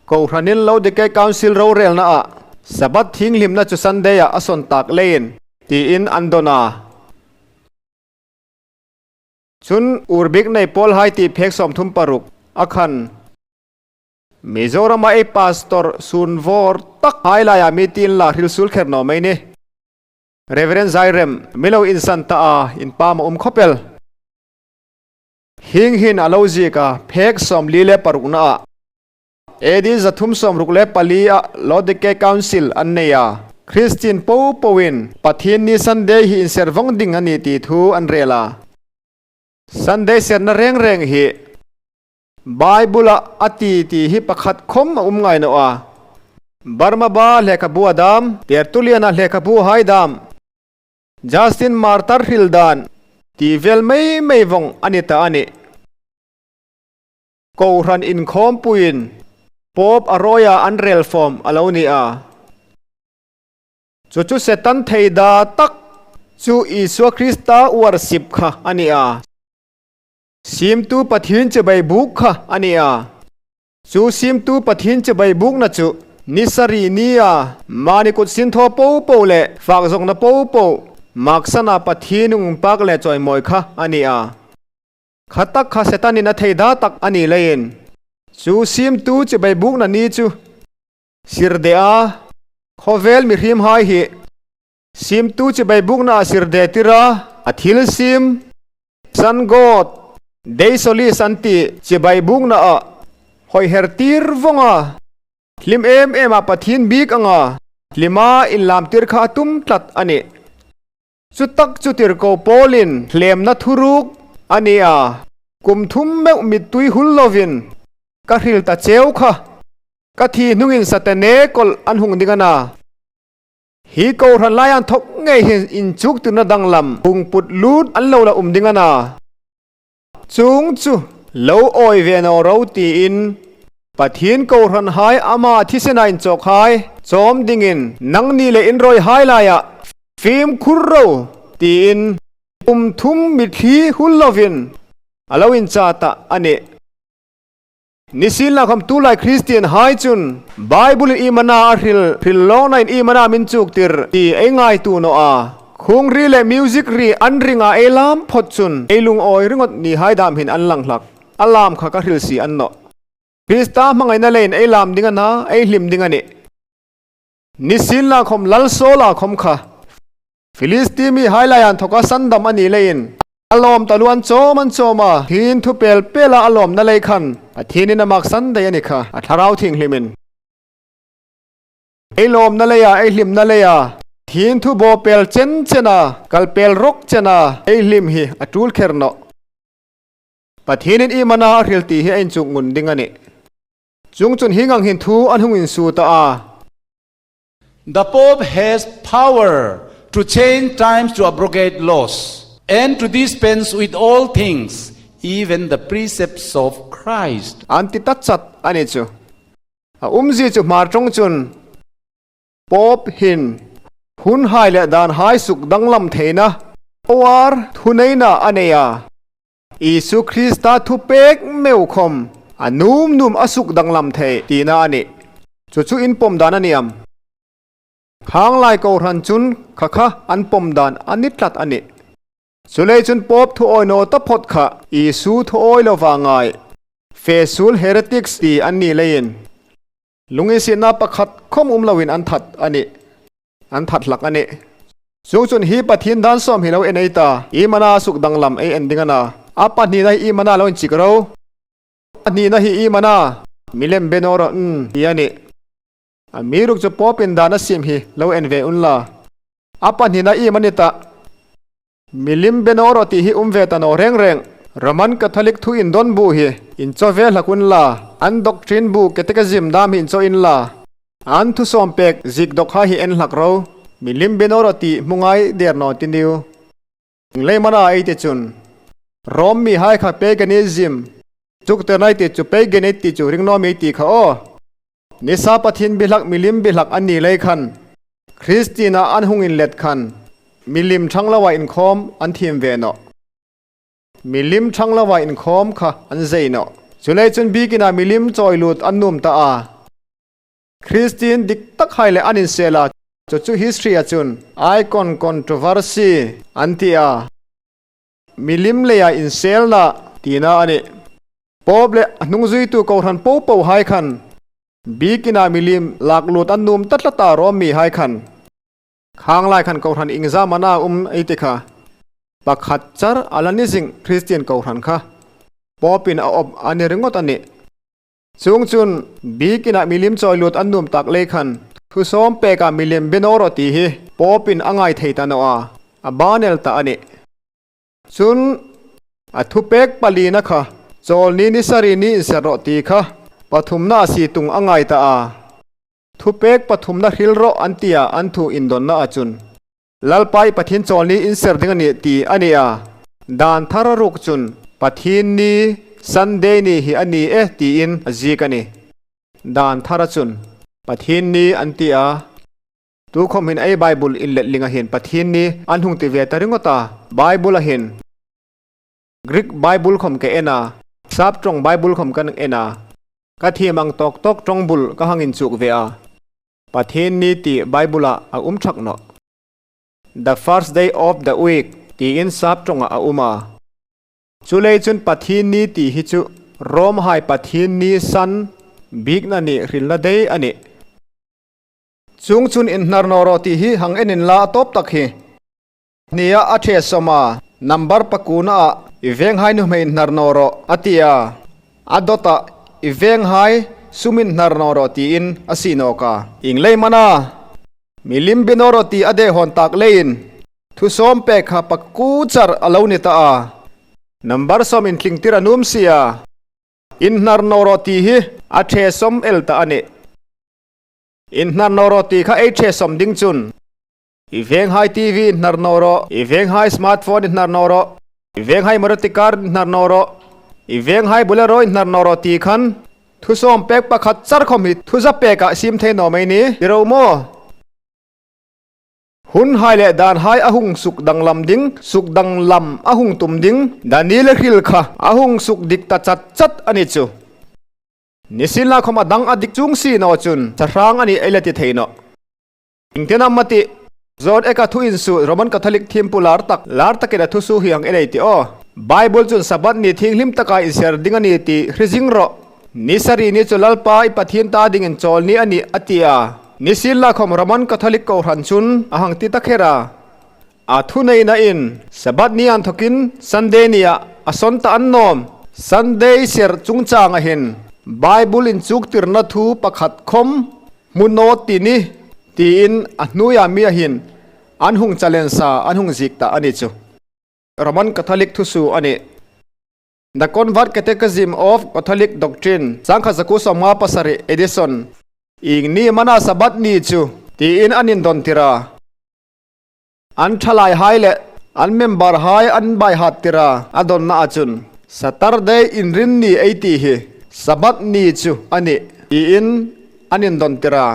Kohhranin Laodike Council rorelna ah Sabbath thinghlimna chu Sunday ah a sawn tak leiin tiin an dawn a. Chun Urbik nei pawl hai ti phek 36 a khan. Mizoram a ei pastor sun vawr tak hai lai ah mi tin la hril sul kher nawh mai ni. Reverend Zairem milo insan ta a in pa ma um khawpel. Hing hin a lo zik a phek 46 na ah AD 364 ah Laodike Council an nei a Christian po po in Pathian ni Sunday hi inser vawng ding a ni tih thu an rel a. Sunday serna reng reng hi Bible-a a ti tih hi pakhat khawm a um ngai nawh a. Barnaba lehkhabu a dam, Tertullian-a lehkhabu hai dam, Justin Martyr hril dan tih vel mai mai vawng a ni ta a ni. Kohhran inkhawmpuiin Pope a rawia an rel fawm a lo ni a. Chu chu Satan thei da tak chu Isua Krista worship kha a ni a. Simtu Pathian chibai buk kha a ni a. Chu Simtu Pathian chibai bukna chu ni sarih nia mahni kut sin thaw po po leh fak zawkna po po maksana Pathian ungpak leh chawimawi kha a ni a. Kha tak kha Setanin a thei da tak a nih laiin chu Simtu chibai bukna ni chu Sirdeh a khawvel mihrim hai hi Simtu chibai bukna a sirdeh tir a, a thil sim Sun God. Dei Solis an tih chibai bukna ah hawiher tir vawng a, hlim em em ah Pathian bik anga hlima inlam tir kha a tum tlat a ni. Chu tak chu tirhkoh Paulin hlemna thuruk a ni a, kum thum meuh mittui hul lovin ka hril ta cheu kha, ka thi hnungin Satane kawlh an hung ding a na. Hi kohhran lai an thawk ngei hi inchuk tirna danglam bungput lut an lo la um ding a na. Chung chu lo awi ve no ro tiin Pathian kohhran hai ama thisena inchawk hai chawm dingin nangni leh inrawi hai laiah fimkhur ro tiin kum thum mitthli hul lovin a lo incha ta a ni. Nisin lakham tulai Kristian hai chun Bible in imana a hril hril lawng na in imana min chuk tir ti ei ngai tu no a khung ri leh music ri an ring a ei lam phawt chun ei lung awi ringawt ni hai dam hin an lang hlak a lam kha ka hril si an no Krista hmangaihna lei in ei lam ding a na ei hlim ding a ni Nisin lakham lal saw lakham kha Filisti mi hai lai an thawk a sandam a nih leiin a lawm ta lu an chawm an chawm a, thin thu pel pel a a lawmna lei khan Pathianin a mak san daih a ni kha, a thlarau thinghlimin. Ei lawmna lei a, ei hlimna lei a, thin thu baw pel chen chen a, kal pel rawk chen a, ei hlim hi a tul kher nawh. Pathianin i mana a hril tih hi a inchuk ngun ding a ni. Chung chun hi ngang hin thu an hung insu ta a. The Pope has power to change times to abrogate laws and to dispense with all things, even the precepts of Christ. An ti ta chat a ni chu. A umzi chu hmar tawng chun Pope hin hun hai leh dan hai suk danglam theihna power thuneina a nei a. Isu Krista thupek meuh khawm a num num a suk danglam thei tihna a ni. Chu chu in pawm dan a niam. Khanglai Kohhran chun kha kha an pawm dan a ni tlat a ni. Chulei chun Pope thuawi naw ta phawt kha Isu thuawi lova ngai Fesul heretics ti an nih leiin Lungisihna pakhat khawm um loin an that a ni. An that hlak a ni. Chung chun hi Pathian dan sawm hi lo en ei ta. I mana suk danglam ei en ding a na. A pahnihna hi i mana lo inchik ro. Pahnihna hi i mana milem be naw rawh n ti a ni. A mi ruk chu pawpin dan a sim hi lo en ve un la. A pahnihna i mani ta. Milim be naw rawh tih hi um ve ta naw reng reng. Roman Catholic thu in dawn bu hi in chaw ve hlak un la. An doctrine bu catechism dam hi in chaw in la. An thusawm pek zik dawk ha hi en hlak ro. Milim be naw rawh tih hmu ngai der naw ti niu. Lei mana ei te chun. Rome mi hai kha paganism chuk ter nai ti chu paganate ti chu ringnaw mi ti kha aw. Nisa Pathian bihlak milim bihlak an nih lei khan Kristina an hung in let khan milim thang lo ah inkhawm an thim ve nawh. Milim thang lo ah inkhawm kha an zei nawh. Chulei chun bikin ah milim chawi lut an num ta a. Kristin dik tak hai le an insel a, chu chu history ah chun icon controversy an ti a. Milim leiah inselna tihna a ni. Pope leh a hnungzuitu Kohhran po po hai khan bikinah milim lak lut an num ta tlat a rawm mi hai khan khang lai khan Kohhran ingzamana a um ei ti kha pakhat char a la ni zing Kristian Kohhran kha Pope in a awp a ni ringawt a ni. Chung chun bikinah milim chawi lut an num tak lei khan thusawm pekah milim be naw rawh tih hi Pope in a ngai thei ta nawh a, a banel ta a ni. Chun a thupek palina kha chawlni ni sarih ni inserh rawh tih kha pathumna a si tung a ngai ta a, thupek pathumna hril rawh an ti a an thu indawnna a chun. Lalpa i Pathian chawlni inserh ding a nih ti a ni a, dan thar a ruk chun Pathian ni, Sunday ni hi a ni e tiin a zik a ni. Dan thar a chun Pathian ni an ti a, tu khawm hin ei Bible in letling a hin Pathian ni an hung ti ve ta ringawt a, Bible a hin Greek Bible khawm ka en a, Sap tawng Bible khawm kan en a, ka thiam ang tawk tawk tawng bul ka hang in chuk ve a. Pathian ni tih Bible ah a um thak nawh. The first day of the week tiin sap tawngah a um a. Chulei chun Pathian ni tih hi chu Rome hai Pathian ni san bikna nih hrilna dei a ni. Chung chun inhnar nawh rawh tih hi hang en in la a tawp tak hi. Hnia a the sawma number pakuna ah. I venghai nu hmei hnar naw rawh a ti a, a dawtah I venghai sumin hnar naw rawh tiin a si nawk a. Inglei mana milim bi naw rawh ti a dehhawn tak leiin thusawm pek kha pakku char a lo ni ta a, number sawm intlingtir a num si a, inhnar naw rawh tih hi a the sawm el ta a ni. Inhnar naw rawh tih kha ei the sawm ding chun. I venghai TV in hnar nawh rawh, i venghai smartphone in hnar nawh rawh, i venghai Maruti car in hnar nawh rawh, i venghai Bolero in hnar nawh rawh tih khan thusawm pek pakhat char khawm hi thuza pek ah sim thei nawh mai ni ti ro maw? Hun hai leh dan hai a hung suk danglam ding, suk danglam a hung tum ding, Daniel hril kha a hung suk dik ta chat chat a ni chu. Nisin la khawm a dang a dik chung si naw chun sahrang a nih ei la ti thei nawh. Engtin a mati? Zawt eka thu insuh Roman Catholic thimpu lar tak lar takin a thusu hi ang e nei tih aw. Bible chuan Sabbath ni thinghlim taka inser ding a ni tih hri zing rawh. Ni sarih ni chu Lalpa i Pathian ta ding inchawl ni a ni a ti a. Ni sil lakhawm Roman Catholic kohhran chun a hang ti ta kher a. A thuneihna in Sabbath ni an thawkin Sunday ni ah a sawn ta an nawm. Sunday serh chungchang ahin Bible inchuktirna thu pakhat khawm Hmuhnawt ti ni tiin a hnuaiah mi ahin an hung challenge a, an hung zik ta a ni chu. Roman Catholic thusu a ni. The Convert Catechism of Catholic Doctrine, Sangkhat Zaku 57 Edition, Ing ni mana Sabbath ni chu tiin an indawn tir a. An thalai hai leh an member hai an bai hat tir a, a dawnna ah chun Saturday inrin ni ei tih hi Sabbath ni chu a ni tiin an indawn tir a.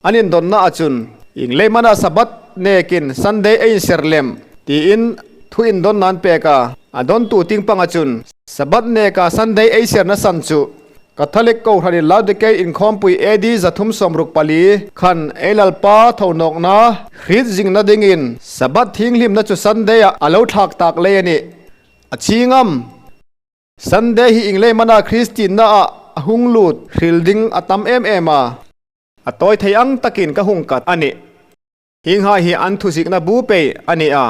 An indawnna ah chun Inglei mana Sabbath nekin Sunday a inser lem tiin thu indawn nan pek a, a dawntu tingpanga chun Sabbath neka Sunday ei serna san chu Catholic Kohhranin Laodikei inkhawmpui AD 364 khan ei Lalpa tho nawkna hrit zingna dingin Sabbath thinghlimna chu Sunday-ah a lo thlak tak lei a ni. A chingam. Sunday hi inglei mana Kristinna ah a hung lut hril ding a tam em em a. A tawi thei ang takin ka hung kat a ni. Hingha hi an thuzikna bu pei a ni a.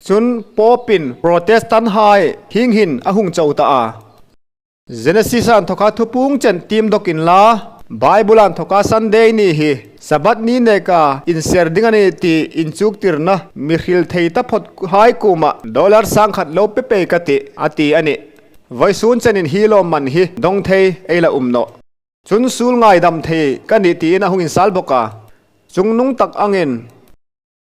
Chun Pope-in Protestant hai hinghin a hung cho ta a. Genesis an thawka thupung chen tim dawk in la, Bible an thawka Sunday ni hi Sabbath ni neka inser ding a ni tih inchuktirna mihril thei ta phawt hai kumah dollar 10,000 lo pe pei ka ti a ti a ni. Vawisun chenin hi lawmman hi dawng thei ei la um nawh. Chun sul ngaidam thei ka ni tiin a hung insal bawk a, chungnung tak angin.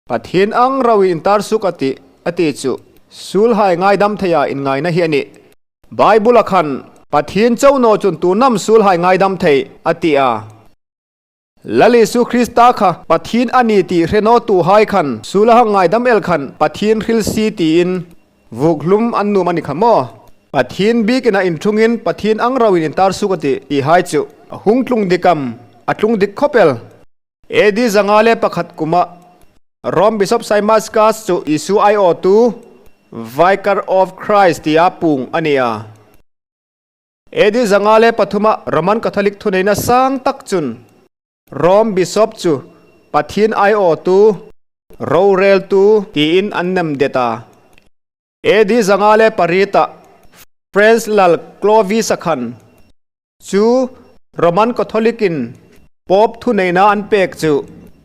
Pathian ang rauin intar suk a tih a ti chu sulhai ngaidam theia inngaina hi a ni. Bible-a khan Pathian chonaw chun tunam sulhai ngaidam thei a ti a. Lal Isu Krista kha Pathian a ni tih hrenaw tu hai khan sulaha ngaidam el khan Pathian hril si tiin vukhlum an num a ni kha maw? Pathian bikin a inthungin Pathian ang rauin intar suk a tih tih hai chu a hung tlung dikam a tlung dik khawp el. AD 501 kuma Rome Bishop Symmachus chu Isu aiawhtu Vicar of Christ tia pung a ni a. AD 503 ah Roman Catholic thuneihna sang tak chun Rome Bishop chu Pathian aiawhtu, roreltu tiin an nem det a. AD 508 ah French lal Clovis a khan Chu Roman Catholic-in Pope thuneihna an pek chu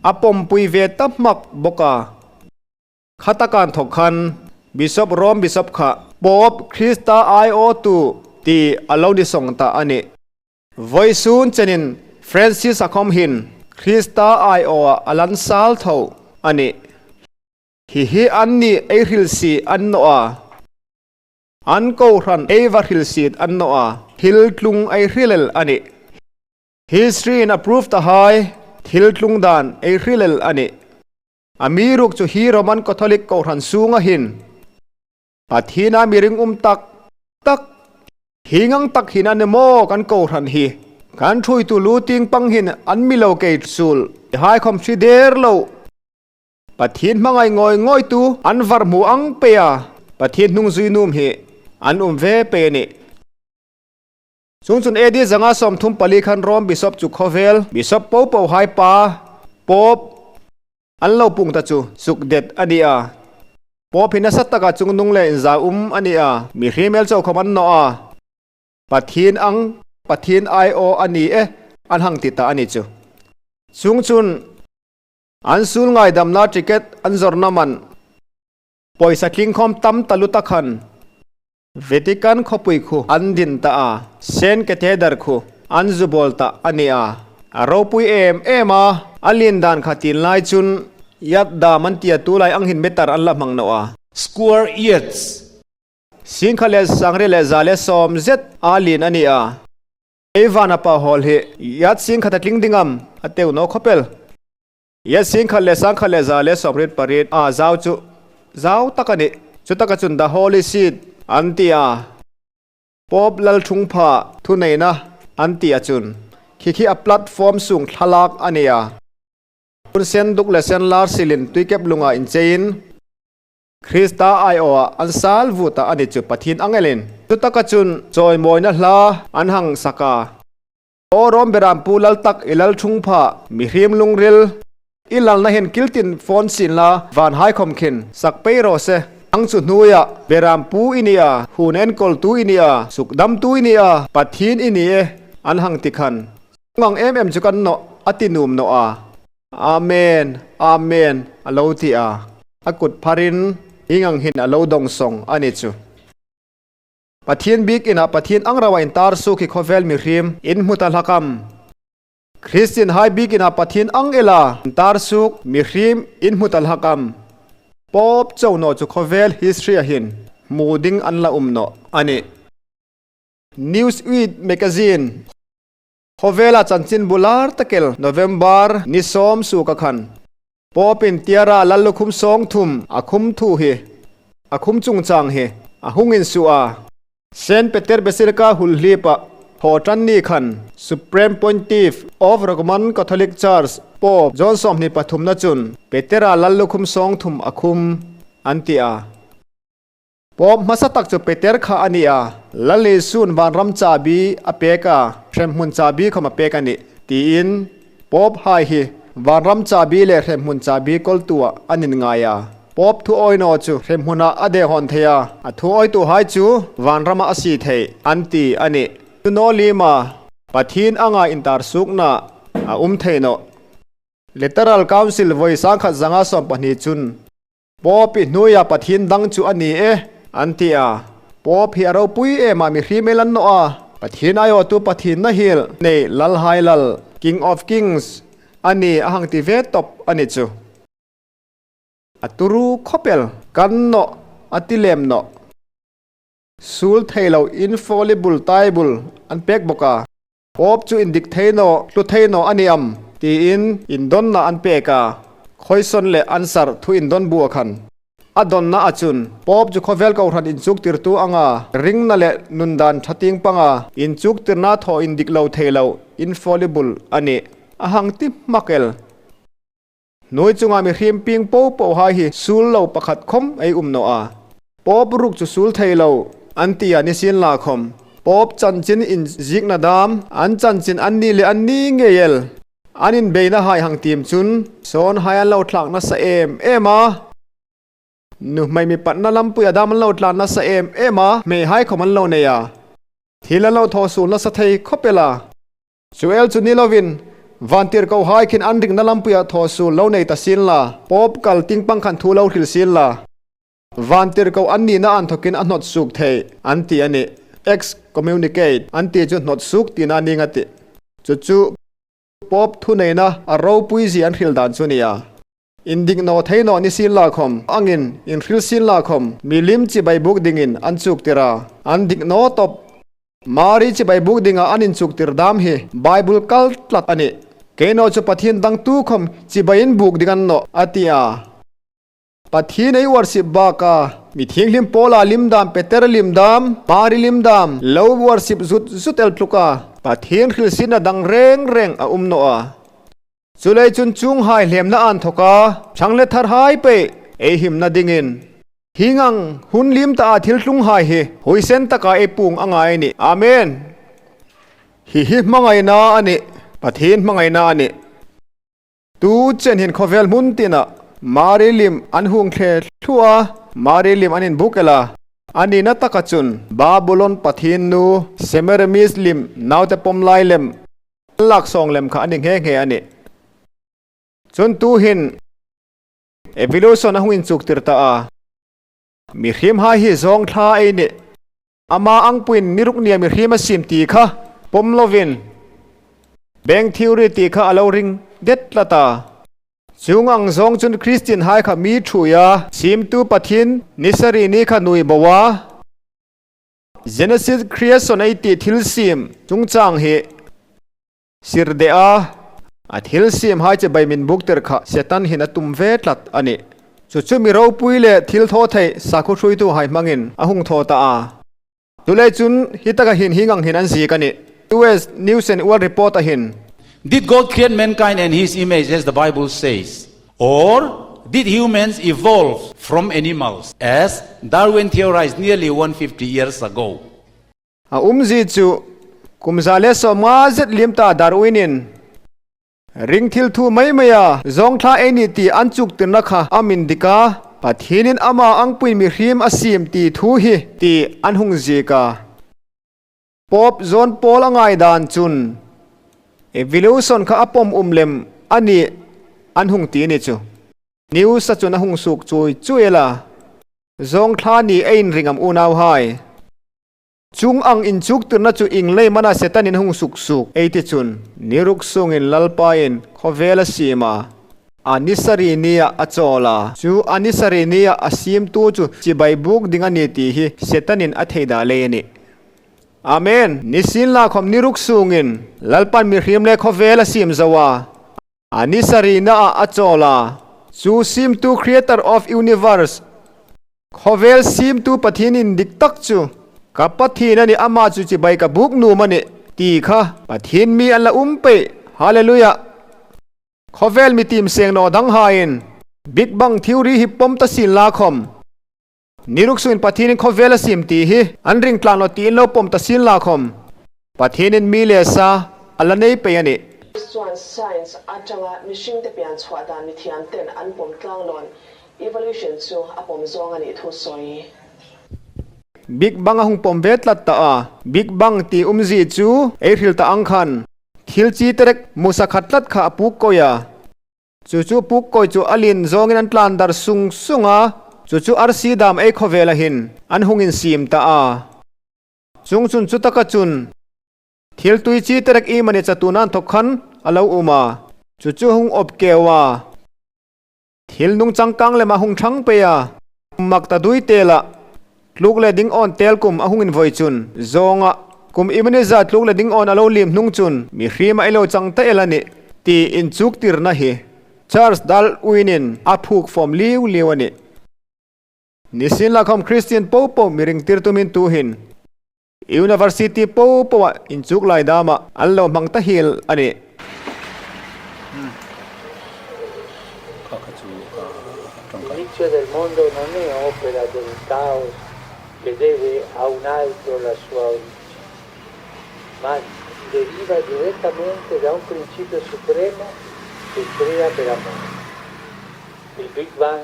a pawmpui ve ta hmak bawk a. Khatakan thawk khan Bishop Rome Bishop kha Pope Krista aiawhtu tih a lo ni sawng ta a ni. Vawisun chenin Francis a khawmhin Krista aiawhah a lan sal tho a ni. Hihi an nih ei hrilsi an nawh a. An kohhran ei va hril sit an nawh a, thil tlung ei hrilel a ni. History in a proof ta hai, thil tlung dan ei hrilel a ni. A mi ruk chu hi Roman Catholic kohhran sunga hin Pathina miring um tak tak hingang tak hin a ni maw kan kohhran hi kan thuitu lu ting pang hin an mi lo kei sul hai khawm hri der lo. Pathian hmangaih ngawi ngawitu an var hmu ang pe a, Pathian hnung zui num hi an um ve pe a ni. Chung chun AD 534 khan Rome Bishop chu khawvel Bishop po po hai pa, Pope, an lo pung ta chu suk det a ni a. Pawp hi nasa taka chungnung leh inzau um a ni a, mi hrimel chaukhawm an nawh a, Pathin ang Pathin aiawh a ni e an hang ti ta a ni chu. Chung chun an sul ngaidamna ticket an zawrhna man pawisa tlingkhawm tam ta luta khan Vatican khawpui khu an din ta a, Saint Cathedral khu an zu bawl ta a ni a. A ropui em em a, a lin dan kha tin lai chun yat dam an tia tu lai ang hin meter an la hmang noh a. Square yards. Singkha leh sangri leh za leh sawm zet a lin a ni a. Ei van a pa hawl hi yat singkhat a tling ding am a teu no khawpel. Yat singkhat leh sangkhat leh za leh sawmrit pariat a zau chu zau tak a ni. Chutaka chun The Holy Seat an ti a. Pope Lalthungpha thuneihna an ti a chun khi khi a platform sung thlalak a ni a. Hun sen duk leh sen lar silin tuikep lungah incheiin Krista aiawhah an sal vut a, ani chu Pathian angelin. Chutaka chun chawimawina hla an hang sak a. Aw Rom Beram Pu Lal tak i lal thung pha, mi hrim lungril i lalna hian kiltin phone sin la van haikhawm khin sak pei rawh se. Ang chu hnuaiah Beram Pu i ni a, hun enkawl tu i ni a, suk dam tu i ni a, Pathian i ni e an hang ti khan. Ngang em em chu kan nawh a ti num nawh a. Amen, Amen, a lo ti a, a kut pharin ingang hin a lo dawng sawng a ni chu. Pathian bik inah Pathian ang rauh a intar suk hi khawvel mihrim in hmu ta hlakam. Kristian hai bik inah Pathian ang ela intar suk mihrim in hmu ta hlakam. Pope cho nawh chu khawvel history a hin hmu ding an la um nawh a ni. Newsweek magazine. Khawvela chanchin bular takel November ni sawm suka khan Pope in tiara lal lukhum sawng thum a khum thu hi a khum chungchang hi a hung in suh a. Saint Peter Basilica hulhlip ah thaw tan ni khan Supreme Pontiff of Roman Catholic Church Pope John 23 na chun Petera lal lukhum sawng thum a khum an ti a. Pawm hmasa tak chu Peter kha a ni a, Lal Isu'n vanram chabi a pek a, hremhmun chabi khawm a pek a ni, tiin Pope hai hi vanram chabi leh hremhmun chabi kawltuah a nin ngai a. Pope thuawinaw chu hremhmunah a dehhawn thei a, a thuawitu hai chu vanramah a si thei an ti a ni. Tunaw lima Pathian anga intarsukna a um thei nawh. Lateral Council vawi 1112 chun Pope i hnuaia Pathian dang chu a ni e, an ti a. Pope hi a ropui em a, mihrim el an nawh a. Pathian aiawhtu Pathianna hil nei Lal hai Lal, King of Kings, a ni a hang ti ve tawp a ni chu. A turu khawpel kan nawh a ti lem nawh. Sul thei lo infallible taibul an pek bawk a. Pope chu indik thei nawh, hlu thei nawh a ni am? tiin indawnna an pek a, khawisawn leh an sarh thu indawn bu a khan. A dawnna a chun, Pope chu khawvel kohhran inchuktirtu anga ringna leh nundan tha ting panga inchuktirna thaw indik lo thei lo, infallible, a ni. A hang ti hmak el. Hnuai chunga mihrim ping po po hai hi sul lo pakhat khawm ei um nawh a. Pope ruk chu sul thei lo an ti a nisin la khawm. Pope chanchin in zikna dam an chanchin an ni leh an ni ngei el. An in beina hai hang tim chun sawn hai an lo thlak nasa em em a. Nu hmei mi patna lampui a dam an lo tlan nasa em em a, hmei hai khawm an lo nei a. Thil an lo thaw sul nasa thei khawp el a. Chu el chu ni lovin, vantir ko hai khin an ringna lampuiah thaw sul lo nei ta sin la, Pope kal tingpang khan thu lo hril sin la, vantir ko an nihna an thawkin a hnawt suk thei an ti a ni. Excommunicate an tih chu hnawt suk tihna a ni nga tih. Chu chu Pope thuneihna a ropui zia an hril dan chu a ni a. Indiknaw theinaw ni sin la khawm angin inhril sin la khawm milim chibai buk dingin an chuk tir a, an diknaw tawp. Mari chibai buk dingah an inchuk tir dam hi Bible kal tlat a ni. Keinaw chu Pathian dang tu khawm chibaiin buk ding an nawh, a ti a. Pathian ei worship baka mi thianghlim Paula lim dam, Peter lim dam, Mari lim dam lo worship zut zut el tluk a, Pathian hril sinna dang reng reng a um nawh a. Chulei chun chung hai hlemna an thawk a, chhang le thar hai peih ei himna dingin. Hing ang hun lim ta a thil tlung hai hi huisen taka ei pung a ngai a ni. Amen. Hi hi hmangaihna a ni, Pathian hmangaihna a ni. Tu chen hin khawvel hmun tinah Mari lim an hung thle thluah a. Mari lim an inbuk el a. A nihna taka chun Babulon pathin nu Semiramis lim naute pawm lai lem laksawng lem kha a ni nghe nghe a ni. Chun tuhin evolution a hung inchuk tir ta a. Mihrim hai hi zawng thla ei ni. Ama angpuiin niruk nia mihrim a sim tih kha pawm lovin Bang Theory tih kha a lo ring det tlat a. Chung ang zawng chun Christian hai kha mi thui a. Simtu Pathian ni sarih ni kha nui bo a. Genesis creation ei tih thil sim chungchang hi sir deh a. A thil sim hai che bai min buk tir kha Satan hin a tum ve tlat a ni. Chu chu mi ropui leh thil thaw theih sakhaw hruaitu hai hmangin a hung thaw ta a. Chulei chun hi taka hin hi ngang hin an zik a ni. US News and World Report a hin. Did God create mankind in his image as the Bible says? Or did humans evolve from animals as Darwin theorized nearly 150 years ago? A umzi chu kum 150 zet liam ta Darwin-in ring thil thu mai mai a zawng thla ei ni tih an chuk tirna kha a min dik a, Pathianin ama angpuiin mihrim a sim tih thu hi tih an hung zik a. Pope John Paul a ngai dan chun evolution kha a pawm um lem a nih an hung ti ni chu. News a chun a hung suk chui chui la. Zawng thla ni a inring am unau hai. Chung ang inchuk tirna chu ing lei mana Satan in hung suk suk ei ti chun. Niruk sungin Lalpa in khawvel a sim a, a ni sarih nia a chawl a. Chu a ni sarih nia a simtu chu chibai buk ding a ni tih hi Satan in a thei dah lei a ni. Amen! Nisin lakhawm niruk sungin Lalpan mihrim leh khawvel a sim zo a, a ni sarihna ah a chawl a. Chu simtu Creator of Universe, Khawvel simtu Pathian in dik tak chu ka Pathian a ni, amah chu chibai ka buk num a ni tih kha Pathian mi an la um peih. Hallelujah! Khawvel mi tim seng nawh dang haiin Big Bang Theory hi pawm ta sin la khawm. Niruksuin Pathianin khawvel a sim tih hi an ring tlan lo tiin lo pawm ta sin la khawm. Pathianin mi leh sa a la nei peih a ni. Chuan science atanga mihringte pian chhuah dan mithiam ten an pawm tlanglawn Evolution chu a pawm zawng a nih thu sawi. Big Bang a hung pawm ve tlat ta a, Big Bang tih umzi chu ei hril ta ang khan thil chi terek musa khat tlat kha a puk kawi a. Chu chu puk kawi chu a lin zawngin an tlan dar sung sung a, chu chu arsi dam ei khawvel a hin an hung in sim ta a. Chung chun chu taka chun Thil tui chi terek i mani chatun an thawk khan a lo um a, chu chu hung awp keu a. Thil nung changkang lem a hung thang pe a, mak ta dui tel a, tluk leh ding awn tel kum a hung in vawi chun zawng a, kum imani za tluk leh ding awn a lo lim hnung chun mi hrim a ilo chang ta el a ni tih in chuk tirna hi Charles Darwin in a phuk fawm liu liu a ni. Nisin lakhawm Christian po po miring tir tumin tuhin University po po ah in chuk lai dam ah an lo hmang ta hil a ni. L'inizio del mondo non è opera del caos che deve a un altro la sua origine, ma deriva direttamente da un principio supremo che crea per amore. Il Big Bang,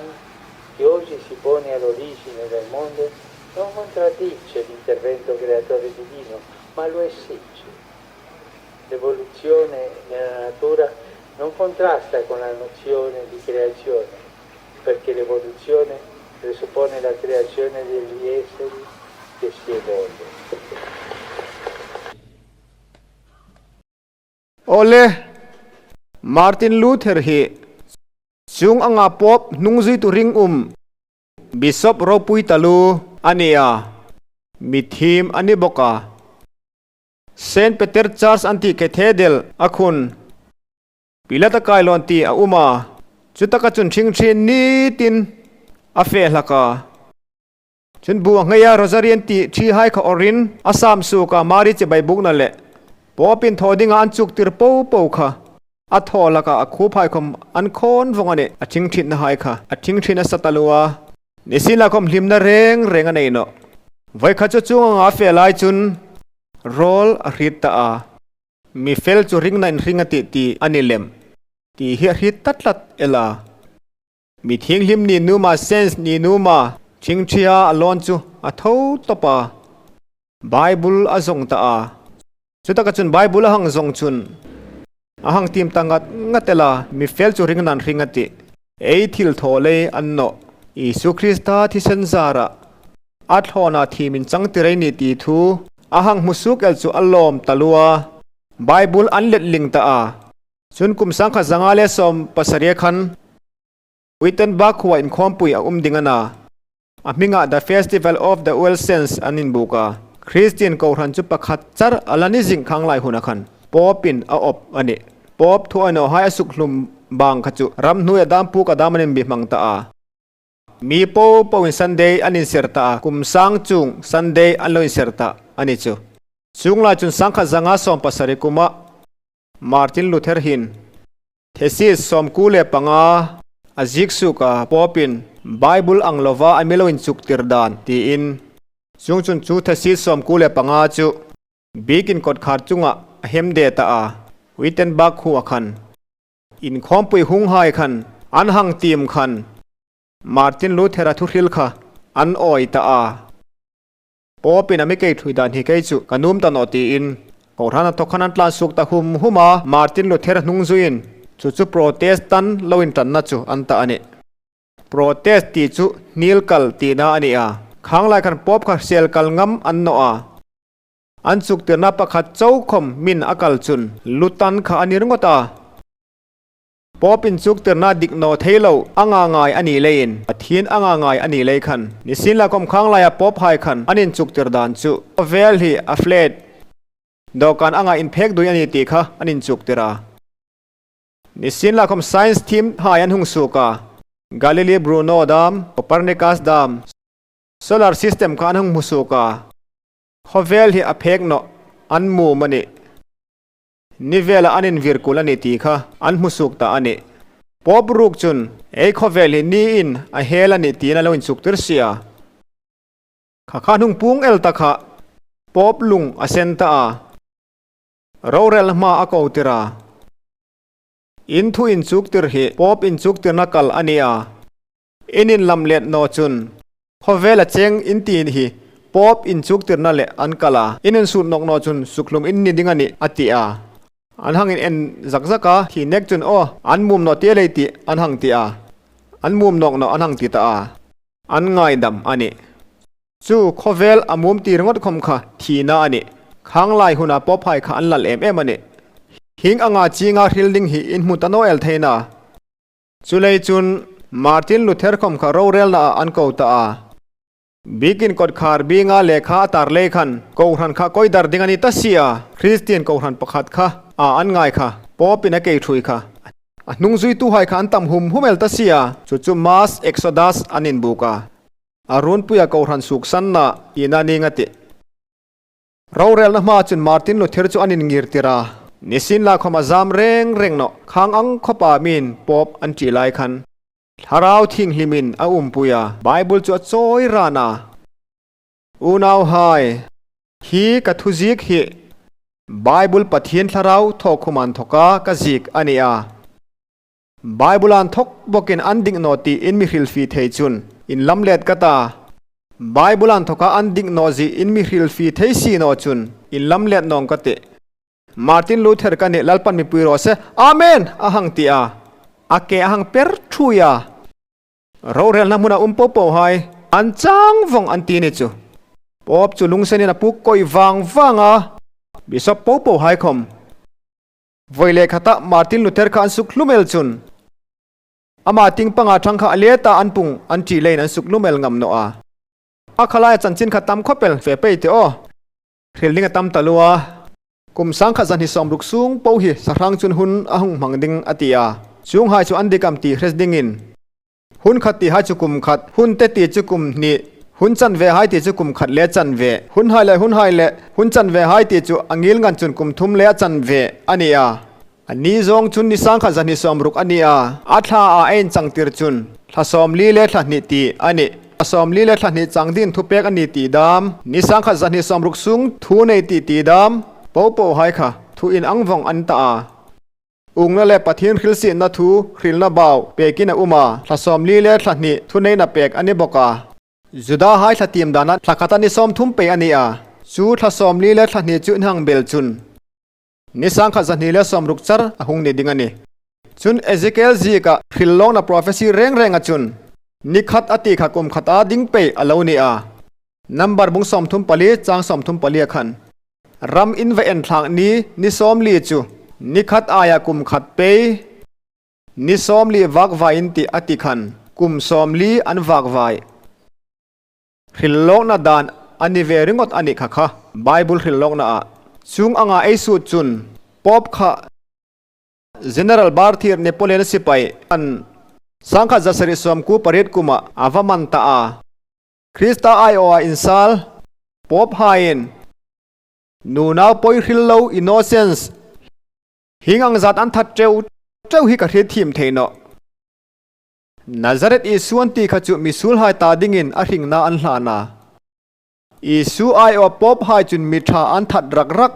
che oggi si pone all'origine del mondo, non contraddice l'intervento creatore divino, ma lo esige. L'evoluzione nella natura non contrasta con la nozione di creazione, perché l'evoluzione presuppone la creazione degli esseri che si evolvono. Awle, Martin Luther hi chung anga Pope hnungzuitu ring um Bishop ropui talu a ni a, mithim a ni bawk a. Saint Peter Church an tih Cathedral a khun Pilata kailawn tih a um a, chutaka chun ṭhingṭhin nitin a feh hlak a. Chun bu a nghei a, Rosary an tih ṭhi hai kha awrhin a sam suk a, Mari chibai bukna leh Pope-in thaw dingah an chuk tir po po kha a thaw lakah a khup haikhawm an khawn vawng a ni. A ṭhingṭhitna hai kha a ṭhingṭhin a sa ta lu a, nisin lakhawm hlimna reng reng a nei nawh. Vawikhat chu chung anga a feh lai chun rawl a hrit ta a, mi fel chu ringna in hring a tih tih a ni lem tih hi a hrit ta tlat el a. Mi thianghlim ni numa sense ni numa. Thingthia a lawn chu a tho tawp a, Bible a zawng ta a. Chutaka chun Bible a hang zawng chun a hang tim ta ngat ngat ela mi fel chu ring nan hring a ti. Ei thil thaw lei an nawh. Isu Krista thisen zarah a thlawnah thim in chang tirei ni tih thu a hang hmu suk el chu a lawm ta lua. Bible an let ling ta a. Chun kum 1970 khan Wittenberg khua inkhawmpui a um ding a na. A hmingah The Festival of the All Saints an inbuk a. Kristian Kohhran chu pakhat char a la ni zing khang lai hunah khan Pope-in a awp a ni. Pope thu a hai a suk hlum bang kha chu ramhnuai a dam puk a dam an inbi hmang ta a. Mi po po in Sunday an inser ta a, kum sang chung Sunday an lo inser ta a ni chu. Chung lai chun 1970 kuma Martin Luther hin Thesis 95 a zik suk a Pope-in Bible ang lova a milo inchuk tir dan tiin chung chun chu Thesis 95 chu bikin kawtkhar chungah a hem de ta a, Wittenberg khu a khan inkhawmpui hung hai khan an hang tim khan Martin Luther-a thuhril kha an awi ta a. Pope-in a mi kei thui dan hi kei chu ka num ta nawh tiin Kohhran a thawk khan an tlan suk ta hum hum a, Martin Luther hnung zuiin chu chu Protestant lo intanna chu an ta a ni. Protest tih chu hnil kal tihna a ni a, khang lai khan Pope kha hrial kal ngam an nawh a, an chuk tirna pakhat chokhawm min a kal chun lutan kha a ni ringawt a. Pope in chuk tirna dik naw thei lo a nga ngai a nih leiin Pathian a nga ngai a nih lei khan nisin la kawm khang laia Pope hai khan an in chuk tir dan chu vel hi a flat dawhkan anga in phek dui a ni tih kha an in chuk tir a. Nisin la kawm science team hai an hung suk a, Galileo Bruno dam, Copernicus dam, solar system kha an hung hmu suk a, khawvel hi a phek nawh an mum a ni. Ni velah an invir kulh a ni tih kha an hmu suk ta a ni. Pope ruk chun ei khawvel hi niin a hel a ni tiin a lo inchuk tir si a. Kha kha hnung pung el ta kha Pope lung a sen ta a, rorel hma a ko tir a. In thu inchuk tir hi Pope inchuk tirna kal a ni a. In in lam let naw chun khawvel a cheng in ti hi Pope in chuk tirna leh an kal a, in in sut nawk naw chun sukhlum in ni ding a ni a ti a. An hang in en zak zak a, thi nek chun aw an mum naw te lei tih an hang ti a, an mum nawk naw an hang ti ta a, an ngaidam a ni. Chu khawvel a mum ti ringawt khawm kha thihna a ni. Khang lai hunah Pope hai kha an lal em em a ni. Hing anga chinga hril ding hi in hmu ta naw el theina. Chulei chun Martin Luther khawm kha rorelna ah an ko ta a. Bikin kawtkhar binga lehkha a tar lei khan Kohhran kha kawi dar ding a ni ta si a, Kristian Kohhran pakhat kha a an ngai kha Pope in a kei thui kha a hnung zuitu hai kha an tam hum hum el ta si a, chu chu Mass Exodus an inbuk a, a runpuia Kohhran suksanna tihna ni nga tih. Rorelna hma chun Martin Luther chu an inngir tir a, nisin la khawm a zam reng reng nawh khang ang khawpa min Pope an ṭih lai khan thlarau thinghlimin a umpui a, Bible chu a chawi ran a. Unau hai, hi ka thu zik hi Bible Pathian thlarau thawkkhum an thawk a ka zik a ni a. Bible an thawk bawkin an ding naw tih in mi hrilhfih thei chun in lam let ka ta. Bible an thawk a an ding naw zih in mi hrilhfih thei si naw chun in lam let nawng ka ti. Martin Luther ka nih Lalpan mipui rawh se Amen! a hang ti a, a ke a hang per thui a. Rorelna hmunah um poh poh hai an chang vawng an ti ni chu. Pope chu lungsenin a puk kawih vang vang a, Bishop poh poh hai khawm. Vawi leh khatah Martin Luther kha an suk hlumel chun amah ting panga thang kha a let a an pung an ṭih leiin an suk hlumel ngam nawh a. A khalaia chanchin kha tam khawpel fe pei teh aw. Hrilhling a tam ta lu a. Kum 1960 sung po hi sahrang chun hun a hung hmang ding a ti a. Chung hai chu an dikam tih hres dingin. Hun khat tih hai chu kum khat, hun te tih chu kum hnih, hun chanve hai tih chu kum khat leh chanve, hun hai leh hun hai leh hun chanve hai tih chu a ngil ngan chun kum thum leh a chanve a ni a. A ni zawng chun ni 1960 a ni a, a thla ah a inchang tir chun thla 40 leh thla hnih tih a ni. Thla 40 leh thla hnih chang din thupek a ni tih dam, ni 1960 sung thu nei tih tih dam, po po hai kha thu in ang vawng an ta a. Ungna leh Pathian hrilsihna thu hrilna bau pekin a um a, thla 40 leh thla hnih thuneihna pek a ni bawk a. Juda hai thla tim dana thla khata ni 30 pe ani a chu thla 40 le thla hnih chu inhang bel chun ni 1260 char a hung ni ding ani chun Ezekiel zika hril na prophecy reng reng a chun ni khat ati kha kum khata ding pe alo ni a number bung 34 chang 34 khan ram in ve en thlang ni ni 40 chu ni khat aya kum khat pe ni 40 vak vai in ti ati khan kum 40 an vak vai hril lok na dan ani ve ringot ani kha kha Bible hril lok na a chung anga ei su chun pop kha General Barthier Napoleon sipai an sangkha jasari som ku parit kuma avaman ta a Krista ai o insal pop hain nunau poi hril lo innocence hingang zat an that treu treu hi ka hre thim theino Nazareth Isuan ti kha chu misul hai ta dingin a hring na an hlana Isu ai o pop hai chun mi tha an that rak rak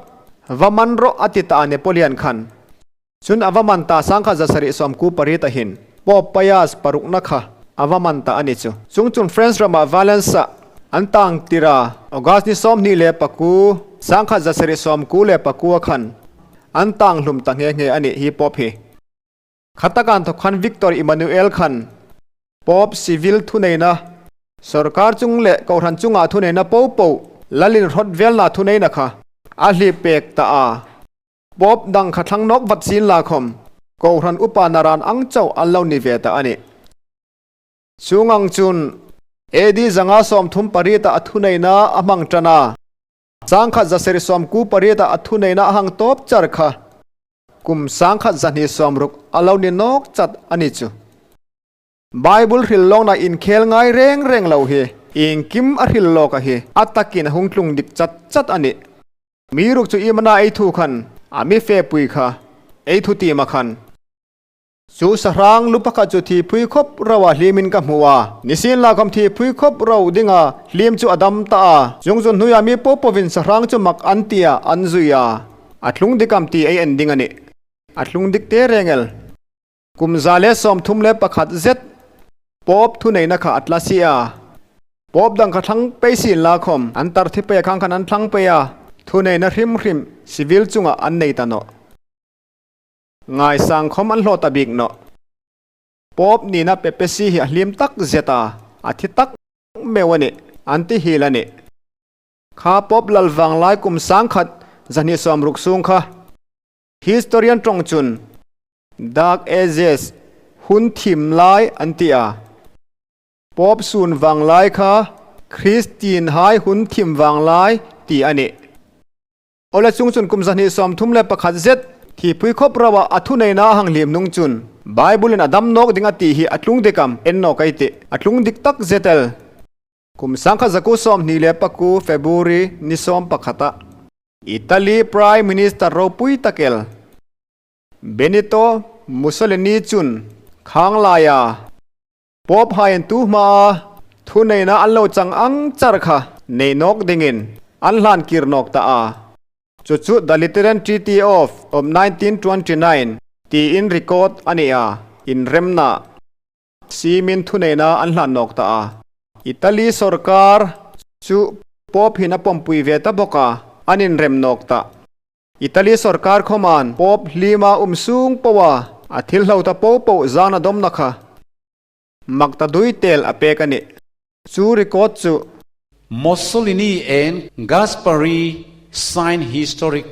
vaman ro atita Napoleon khan chun avaman ta sangkha jasari som ku parita hin pop payas paruk na kha avaman ta ani chu chung chun French rama Valensa antang tira August ni som ni le paku sangkha jasari som ku le paku khan antang hlum ta nge nge ani hi pop hi khatakan tho khan Victor Emmanuel khan pop civil thu nei na sarkar chung le koran chunga thu nei na po po lalin rot vel na thu nei na kha a hli pek ta a pop dang kha thlang nok vat sin la khom koran upa naran ang chau an lo ni ve ta ani chungang chun edi zanga som thum parita athu nei na amang tana changkha jaseri som ku parita athu nei na hang top char kha kum sangkha zani somruk alo ni nok chat ani chu Bible hril long na in khel ngai reng reng lo hi ing kim a hril lo ka hi atakin hungtlung dik chat chat ani mi ruk chu imana ei thu khan ami fe pui kha ei thu ti ma khan chu sarang lupaka chu thi phui khop rawa hlimin ka hmuwa nisin la kham thi phui khop ro dinga hlim chu adam ta a jungzun hnuya mi popovin sarang chu mak antia anzuya athlung dikam ti ei ending ani athlung dik te rengel kumzale som thum le pakhat zet pop thu nei na kha atlasia pop dang kha thlang pe sin la khom antar thi pe khang khan an thlang pe ya thu nei na hrim hrim civil chunga an nei ta no ngai sang khom an hlo ta bik no pop ni na pepesi hi hlim tak zeta athi tak mewani anti hilani kha pop lalwang lai kum sang khat zani som ruk sung kha historian tong chun dark ages hun thim lai antia pop sun wang lai kha christine hai hun thim wang lai ti ani ola chung chun kum zani som thum le pakhat zet thi pui khop rawa athu nei na hang lim nung chun bible in adam nok dinga ti hi atlung dekam en no kai te atlung dik tak zetel kum sangkha zaku som ni le paku february ni som pakhata Italy Prime Minister ropui takel Benito Mussolini chun khanglaya pop hain tu ma thu nei na an lo chang ang char kha nei nok dingin an hlan kir nok ta a chu chu the Lateran Treaty of 1929 ti in record ani a in remna simin thu nei na an hlan nok ta a Italy sarkar chu pop hina pompui ve ta boka anin rem nok ta Italy sarkar khoman pop lima umsung pawa athil hlo ta po po zana dom na kha makta dui tel apek ani chu record chu Mussolini and Gaspari signed historic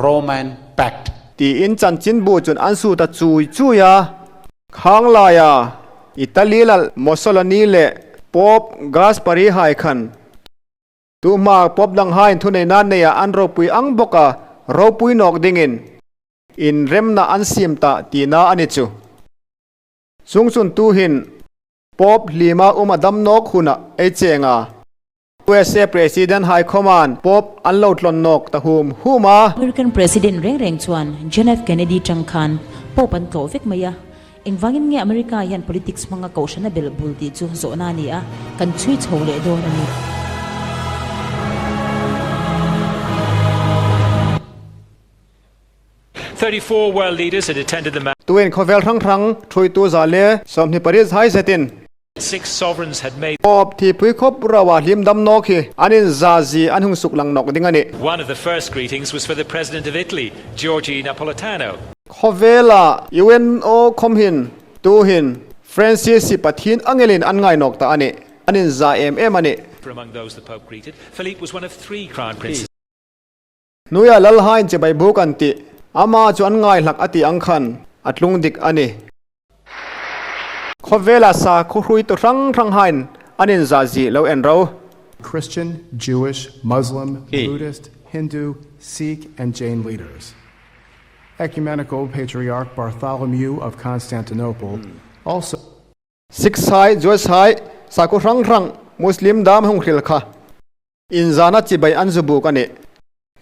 Roman Pact. Ti in chan chin bu chun an su ta chui chuya khanglaya Italy lal Mussolini le pop Gaspari hai khan tu ma pop dang hain thu nei nan neya an ro pui ang boka ro pui nok dingin in remna an sim ta ti na ani chu chung chun tu hin pop lima umadam nok huna e chenga USA President High Command pop an lo tlon nok ta hum huma American President reng reng chuan John F Kennedy tang khan Pope an tlawh vek mai a. Engvangin nge America hian politics hmanga kohhrana belh bul tih chu zawhna a ni a, kan chhui chho leh dawn a ni. 34 world leaders had attended the Tuin khawvel hrang hrang thuitu za le 28 zai zetin. Six sovereigns had made. Pope thi pui khawp rauh a hlim dam nawk hi an in za zi an hung suk lang nawk ding a ni. One of the first greetings was for the President of Italy, Giorgi Napolitano. Khawvela UNO khawm hin tu hin Francis hi Pathian angelin an ngai nawk ta a ni. An in za em em a ni. For among those the Pope greeted, Philippe was one of three crown princes. Hnuia Lalhain chibai buk an tih, ama chu an ngaihlak a tih ang khan a tlung dik a ni. Khawvela sa khuhruitu hrang hrang hain an inzah zih lo en ro. Christian, Jewish, Muslim, Buddhist, Hindu, Sikh and Jain leaders. Ecumenical Patriarch Bartholomew of Constantinople also. Sikh sai, Jewish sai, sakhaw hrang hrang, Muslim dam hung hril kha inzana chibai an zu buk a ni.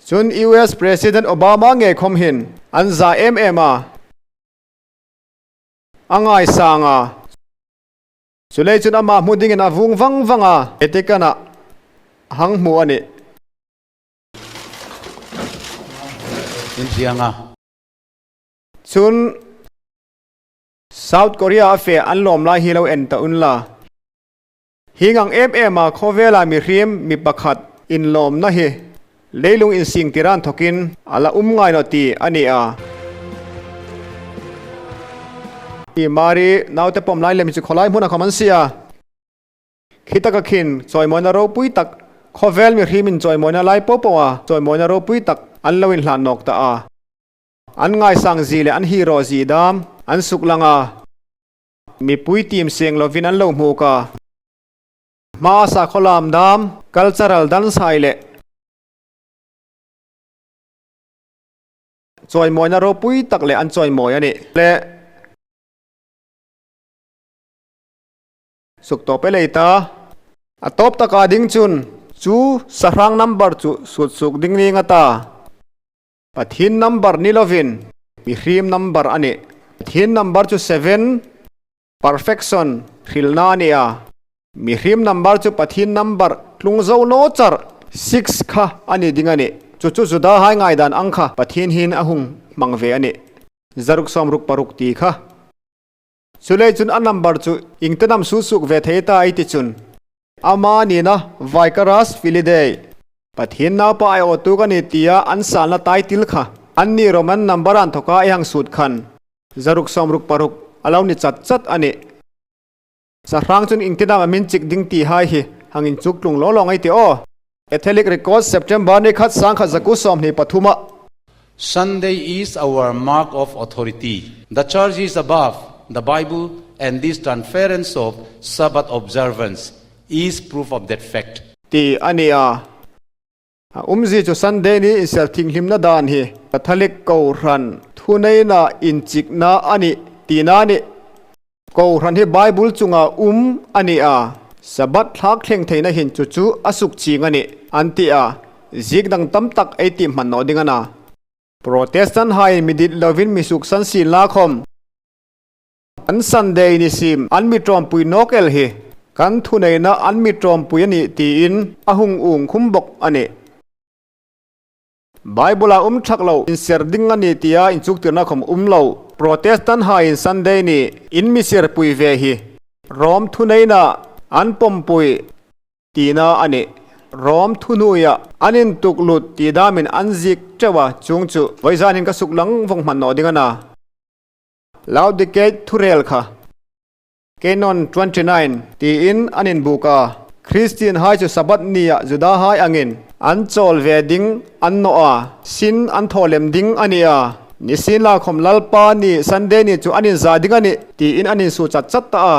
Chun US President Obama nge khawm hin an za em em a, a ngaisang a, chulei chun amah hmu dingin a vung vang vang a, Vatican ah hang hmu a ni. Inhliang a. Chun. South Korea a feh an lawm lai hi lo en ta un la. Hing ang em em a khawvela mihrim mi pakhat inlawmna hi leilung insing tiran thawkin a la um ngai lo ti a ni a. I Mari naute pawm lai lem hi chu khawlai hmun a khawm an si a. Khi taka khin chawimawina ropui tak khawvel mihrim in chawimawina lai pawh pawh a chawimawina ropui tak an lo inhlan nawk ta a. An ngaisang zi leh an hero zi dam an suk lang a, mipui team seng lovin an lo hmuk a. Hma sakhaw lam dam, cultural dance hai leh chawimawina ropui tak leh an chawimawi a nih le. Suk tawp e lei ta. A tawp taka ding chun chu sahrang number chu sut suk ding ning a ta. Pathian number ni lovin mihrim number a ni. Pathian number chu seven, perfection, hrilhna a ni a. Mihrim number chu Pathian number tlung zo no char, six, kha a ni ding a ni. Chu chu Juda hai ngaidan ang kha Pathian hin a hung hmang ve a ni. Zaruk sawmruk paruk ti kha. Chulei chun a number chu ingtenam su suk ve thei ta i ti chun. Ama nina Vicarous Filidei, Pathian naupa aiawhtu ka ni tia an salna title kha an ni Roman number an thawk a i hang sut khan zaruk sawmruk paruk a lo ni chat chat a ni. Sahrang chun ingtinam a min chik ding tih hai hi hang in chuk tlung law law ngai ti aw. Catholic Records September ni khat 1923 ah. Sunday is our mark of authority. The church is above the Bible and this transference of Sabbath observance is proof of that fact. Tih a ni a. A umzi chu Sunday ni inserh thinghlimna dan hi Catholic Kohhran thuneina inchikna a ni tihna a ni. Kohhran hi Bible chunga um a ni a, Sabbath thlak thleng theihna hin chu chu a suk ching a ni, an ti a, zik dang tam tak ei tih hman nawh ding a na. Protestant hain mi dit lovin mi suk san sin la khawm. An Sunday ni sim an mi tawmpui nawk el hi kan thuneihna an mi tawmpui a nih tiin a hung ung khum bawk a ni. Bible ah um thak lo inser ding a ni tia inchuktirna khawm um lo. Protestant ha in Sunday ni in mi serpui ve hi Rom thuneina an pawmpui tihna a ni. Rom thuhnuiah an intuk lut tih damin an zik teuh a, chung chu vawizanin ka suk lang vawng hman nawh ding a na. Laodicate thurel kha. Canon 29, tiin an inbuk a. Kristian hai chu Sabbath nia Juda hai angin an chawl ve ding an nawh a, sin an thaw lem ding a ni a. Nisin lakhawm Lalpa ni Sunday ni chu an inzah ding a ni, tiin an insu chat chat ta a.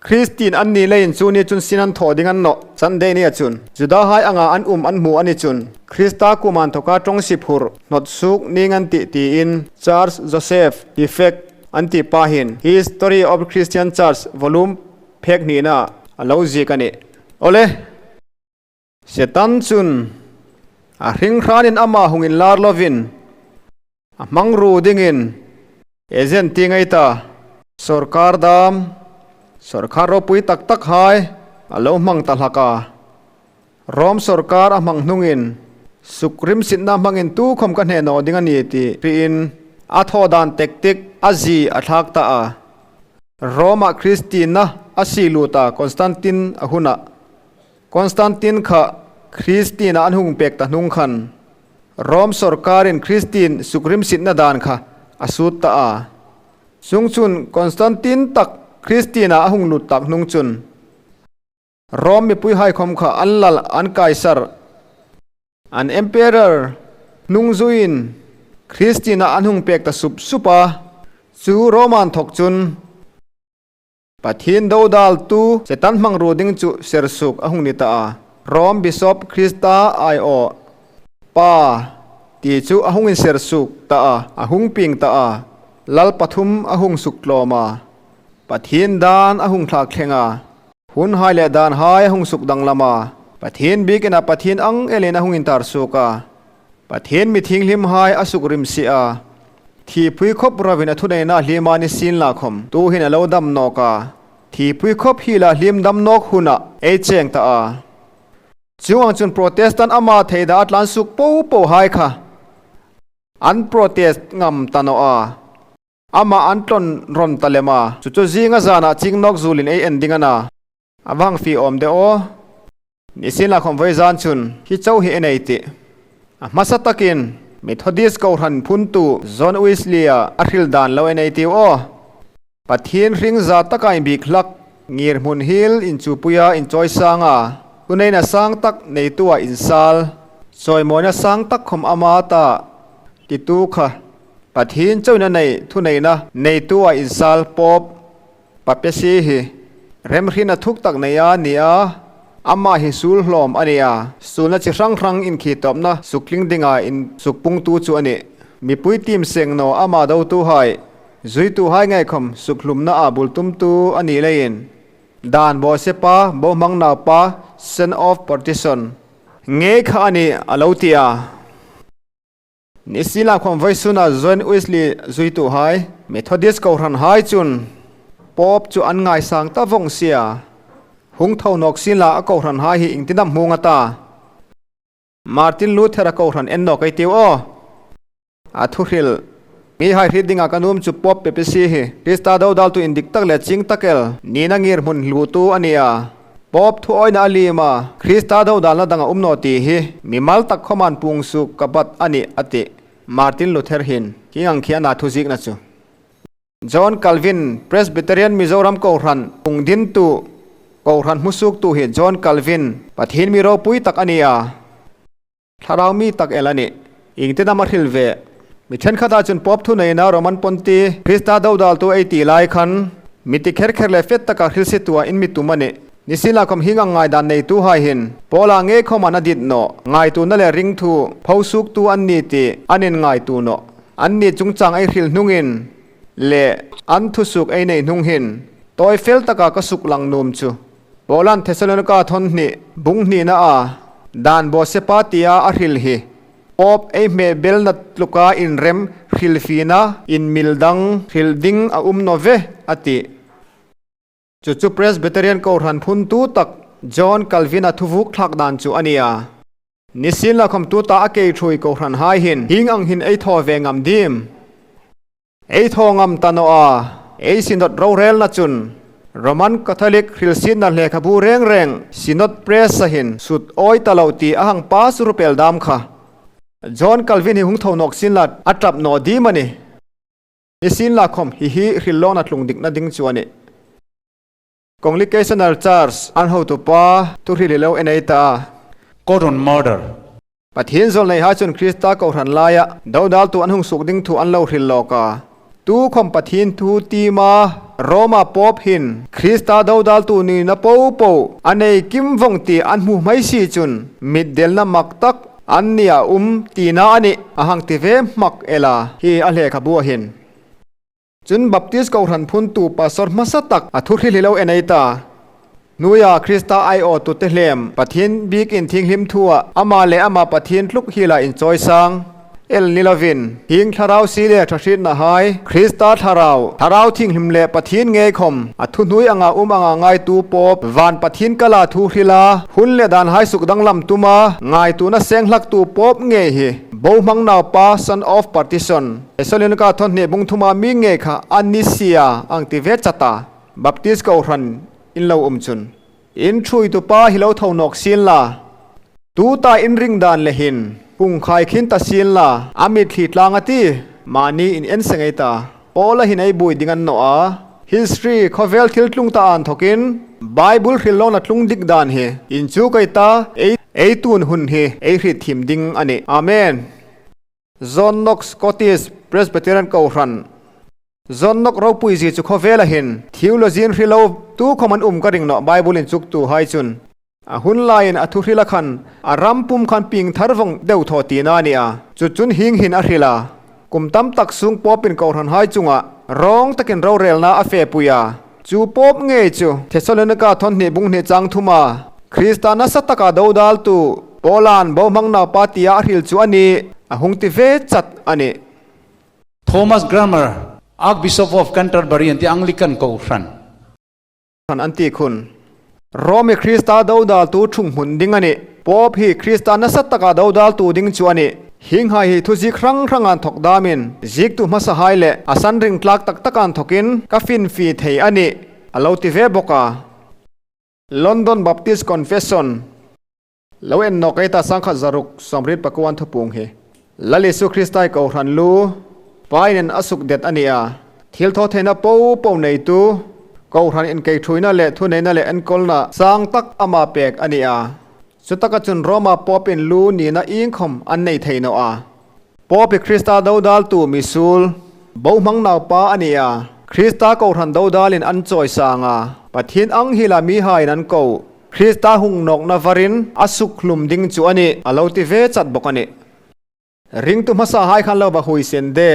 Kristian an ni leiin chu ni chun sin an thaw ding an nawh Sunday nia chun Juda hai anga an um an hmu a ni chun Krista kuman thawka tawng si phur hnawt suk ning an tih tiin Charles Joseph Effect An tih pahin History of Christian Church volume phek hnihna a lo zik a ni. Awle, Setan chun a hring hranin amah hungin lar lovin a hmang ru dingin agent ti ngei ta. Sorkar dam, sorkar ropui tak tak hai a lo hmang ta hlak a. Rom sorkar a hmang hnungin sukrim sitna hmangin tu khawm ka hneh nawh ding a ni tih hriin a thaw dan tactic a zi a thlak ta a. Rome-ah Kristina a si lut a Constantine a hunah Constantine kha Christine a an hung pek ta hnung khan Rome sorkarin Christine sukrimsitna dan kha a sut ta a. Chung chun Constantine tak Christine a a hung lut tak hnung chun Rome mipui haikhawm kha an lal an kaisar An Emperor hnung zuiin Christina an hung pek ta sup sup a, chu Roman thawk chun Pathian dodal tu Setan hmang ru ding chu sersuk a hung ni ta a. Rome Bishop Krista aiawh pa ti chu a hung in sersuk ta a, a hung ping ta a, lal pathum a hung suk tlawm a, Pathian dan a hung thlak thleng a. Hun hai leh dan hai a hung suk danglam a, Pathian bikin a Pathian ang elin a hung intar suk a, Pathian mi thinghlim hai a suk rim si a, thihpui khawp rovin a thuneihna a hlim a ni sin lah khawm tu hin a lo dam nawk a, thihpui khawp hi lah hlim dam nawk hunah ei cheng ta a. Chung ang chun Protestant ama theidah a tlan suk po po hai kha an protest ngam ta nawh a. Amah an tlawn rawn ta lem a, chu chu zinga zanah Chingnawk zulin ei en ding a na. A vang fi awm deuh aw. Nisin lah khawm vawi zan chun hi cho hi enei tih. A hmasa takin Methodist Kohhran phuntu John Wesley-a a hril dan lo enei tiu aw. Pathian hring za taka inbik hlak ngir hmun hil inchupuia inchawi sang a, thuneina sang tak neitua insal, chawimawina sang tak khawm ama ta titu kha Pathian chauhna nei thuneihna neitu a insal pawp Papesi hi remhrin a thuk tak nei a ni a, amah hi sul hlawm a ni a, sulna chi hrang hrang inkhitawpna suktling dingah insukpungtu chu a ni. Mipui team sengnaw amah dotu hai, zuitu hai ngaihkhawm sukhlumna ah bultumtu a nih leiin dan Bawhsepa, Bohmang naupa, son of partition, ngei kha a ni a lo ti a. Nisila khawm vawisuna John Wesley zuitu hai Methodist Kohhran hai chun Pope chu an ngaisang ta vawng sia. Hung tho nawk sila a Kohhran hai hi engtinam hmung ata. Martin Luther a Kohhran en nawk ei tiu aw. A thuhril Mi hai hrit dingah ka num chu Pope Pepesi hi Krista dodal tu indik tak leh ching takel nina ngir hmun hlu tu a ni a. Pope thu awina a lim a, Krista dodalna dang a um naw tih hi mimal tak khawman pung suk ka bat a ni a ti. Martin Luther hin king ang khi a na thuzikna chu. John Calvin, Presbyterian Mizoram Kohhran pung dintu, Kohhran hmusuktu hi John Calvin, Pathian mi ropui tak a ni a. Thlarau mi tak el a ni. Ingte nam a hril ve. Mi thenkhatah chun Pope thu neina Roman Ponti, Krista dodaltu ei tih lai khan mi ti kher kher leh fet taka hril si tua in mi tum a ni. Nisila khawm hing ang ngaidan neitu hai hin Paula ngei khawm an a dit nawh, ngaituna leh ringthu pho suktu an ni tih an in ngaitu nawh. An ni chungchang ei hril hnungin leh an thusuk ei nei hnung hin tawi fel taka ka suk lang num chu. Paula'n Thesalonika thawn hnih bung hnihna a dan Bawhsepa tia a hril hi Pope ei hmeh belna tluka inrem hrilfina inmil dang hrilh ding a um naw ve a ti. Chu chu Presbyterian Kohhran phuntu tak John Calvin-a thuvuk thlak dan chu a ni a. Nisin la khawmtu ta a kei thui Kohhran hai hin hing ang hin ei thaw ve ngam dim. Ei thaw ngam ta nawh a, ei Synod rorelna chun Roman Catholic hrilsinna lehkhabu reng reng Synod Press a hin sut awi ta lo tih a hang pa su rupel dam kha. John Calvin hi hung tho nawk sin la a tap nawh dim a ni. Ni sin la khawm hi hi hrilhlawna tlung dikna ding chu a ni. Congregational Church an hotupa thu hril hi lo en ei ta a. Court on murder. Pathian zawl nei ha chun Krista Kohhran laia dodaltu an hung suk ding thu an lo hril lawk a. Tu khawm Pathian thu tima Roma Pope hin Krista dodaltu nihna po po a nei kim vawng tih an hmu hmai si chun mitdelna mak tak an nia um tihna a nih a hang ti ve hmak ela hi a hlekhabu a hin. Chun Baptist Kohhran phuntu pastor hmasa tak a thu hril hi lo en ei ta. Hnuia Krista aiawh tute hlem Pathian bik in thinghlim thuah amah leh amah Pathian tluk hila inchawi sang el ni lovin hing thlarau si leh tha hritna hai Krista thlarau thlarau thinghlim leh Pathian ngei khawm a thu hnui anga um anga ngaitu pawp van Pathian kala thu hrila hun leh dan hai suk danglam tuma ngaituna seng hlaktu pawp ngei hi bo hmang naupa son of partition Thesalonika thawn hnih bung thuma mi ngei kha a ni sia ang ti ve chat a, Baptist Kohhran in lo um chun. In thui tu pa hi lo tho nok sin la. Tu ta in ring dan le hin kung khai khin ta sin la amit thli tlang ati mani in en sengei ta Paula hin ei bui ding an no a history khovel thil tlung ta an thokin Bible hril lo na tlung dik dan hi in chu kai ta ei ei tun hun hi ei hri thim ding ani. Amen. John Knox Scottish Presbyterian Kohhran John Knox ropui zi chu khawvel a hin theology in hrilo tu khawm an um ka ring nawh Bible in chuk tu hai chun a hun laiin a thu hril a khan a ram pum khan ping thar vawng deuh thaw tihna a ni a, chu chun hing hin a hril a, kum tam tak sung pawpin Kohhran hai chungah rawng takin rorelna a fe pui a, chu pawp ngei chu Thessalonika thawnhnih bunghnih chang thuma Krista nasa taka dodaltu Paula'n bo hmang naupa tia a hril chu a ni a hung ti ve chat a ni. Thomas Grammer, Archbishop of Canterbury an ti Anglican Kohhran. Hran an ti khun. Rome hi Krista dodaltu thung hmun ding a ni. Pope hi Krista nasa taka dodaltu ding chu a ni. Hinghai hi thuzik hrang hrang an thawk damin ziktu hmasa hai leh a san ring tlak tak tak an thawkin ka fin fi thei a ni, a lo ti ve bawk a. London Baptist Confession. Lo en nawk ei ta sangkhat zaruk sawmrit pakuan thupung hi Lal Isu Kristai Kohhran lu pain in a suk det a ni a, thil thaw theihna po po neitu Kohhran inkeithuina leh thuneihna leh enkawlna sang tak ama pek a ni a, chutaka chun Roma Pope in lu nihna inkhawm an nei thei nawh a. Pope Krista dodaltu misul bo hmang naupa a ni a, Krista Kohhran dodalin an chawi sang a, Pathian ang hila mi hain an ko. Krista hung nawkna varin a suk hlum ding chu a ni, a lo ti ve chat bawk a ni. Ringtu hmasa hai khan lo va hui sen de.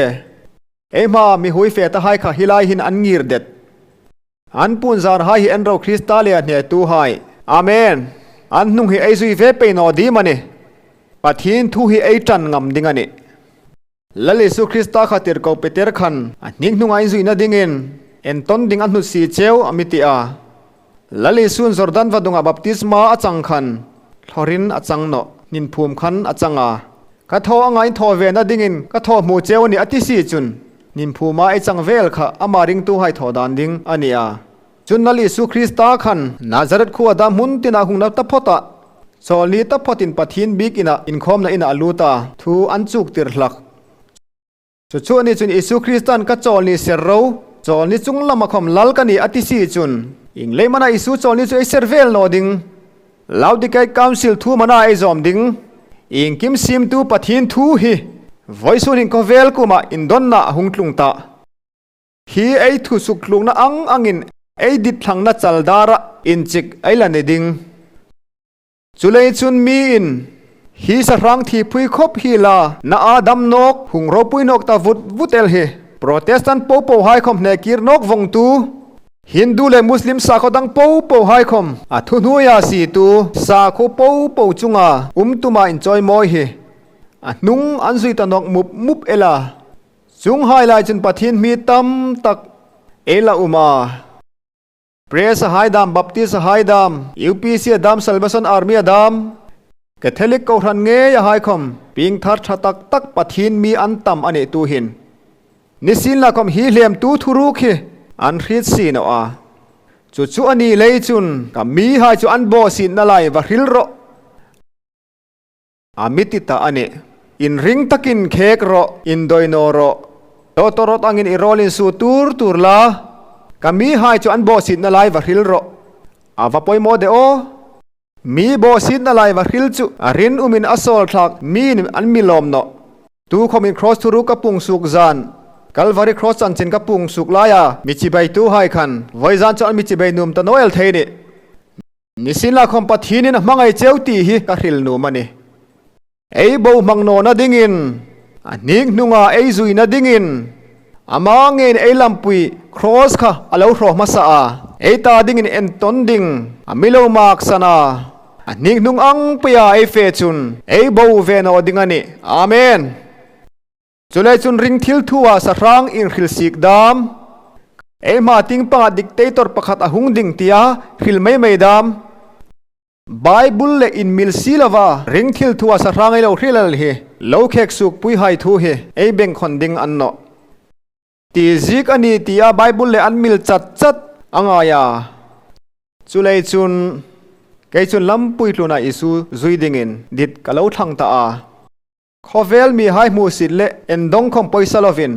Ei hma mi hui fe ta hai kha hilai hin an ngir det. An pun zar hai hi en ro Krista le a hne tu hai. Amen. An hnung hi ei zui ve pei naw dim a ni. Pathian thu hi ei tan ngam ding a ni. Lal Isu Krista kha tirhkoh Peter khan a hning hnungah inzuihna dingin entawn ding a hnut si cheu a mi ti a. Lal Isu'n Jordan va dungah baptisma a chang khan thlawrin a chang nawh hnin phum khan a chang a. Ka thaw anga in thaw vena dingin ka thaw hmu cheu a ni a ti si chun hnin phuma ei chang vel kha amah ringtu hai thaw dan ding a ni a. Chun Lal Isu Krista khan Nazareth khua dam hmun tinah hungna ta phawt a, chawlni ta phawtin Pathian bik inah inkhawmna inah a lut a, thu an chuk tir hlak. Chu chu ani chun Isu Krista'n ka chawlni ser ro, chawlni chung lama khawm lal ka ni a ti si chun, inglei mana Isu chawlni chu ei ser vel naw ding, Laodikae Council thu mana ei zawm ding, engkim simtu Pathian thu hi vawisun in khawvel kumah indawnna a hung tlung ta. Hi ei thu suk tlukna ang angin ei dit thlangna chal dara inchik ei la ni ding. Chulei chun miin hi sahrang thi phui khawp hi la na a dam nawk hung ropui nawk ta vut vut el hi. Protestant po po hai khawm hne kir nawk vawng tu, Hindu leh Muslim sakhaw dang po po hai khawm a thu hnuaia si tu sakhaw po po chunga um tuma inchawi mawi hi a hnung an zui ta nawk mup mup ela. Chung hai lai chun Pathian hmi tam tak ei la um a. Press a hai dam, Baptist a hai dam, UPC a dam, Salvation Army a dam, Catholic Kohhran ngei a hai khawm, ping thar tha tak tak Pathian mi an tam a nih tu hin. Nisin la khawm hi hlem tu thuruk hi an hrit si no a. Chu chu a ni lei chun ka mi hai chu an bawh sin na lai va hril rawh. A mi ti ta a ni. Inring takin khek rawh, indawi naw rawh. Tawtawrawt angin i rawl insu tur tur la, ka mi hai chu an bawhsitna lai va hril rawh. A va pawimawh deh aw. Mi bawhsitna lai va hril chu a rinawmin a sawl thlak miin an mi lawm nawh. Tu khawmin Kraws thuru ka pung suk zan, Kalvari Kraws chanchin ka pung suk laia mi chibei tu hai khan vawi zan chu an mi chibei num ta Noel thei ni. Nisin la khawm Pathinin a hmangaih cheu tih hi ka hril num a ni. Ei bo hmang nawna dingin, a hnik hnunga ei zuina dingin, ama ngein ei lampui kraws kha a lo hrawh hmasa a, ei ta dingin entawn ding a milo mak san a, a hnik hnung ang puia ei fe chun ei bo ve naw ding a ni. Amen. Chulai chun ring thil thu ah sahrang inhril sik dam. Ei hma ting pangah dictator pakhat a hung ding tia hril mai mai dam. Bible leh in mil si lova ring thil thu ah sahrang ei lo hril al hi lo khek suk pui hai thu hi ei beng khawn ding an nawh. Ti zik a ni tia Bible leh an mil chat chat a ngai a. Chulei chun kei chun lampui tluna Isu zui dingin dit ka lo thlang ta a. Khawvel mi hai hmuhsit leh endawng khawm pawisa lovin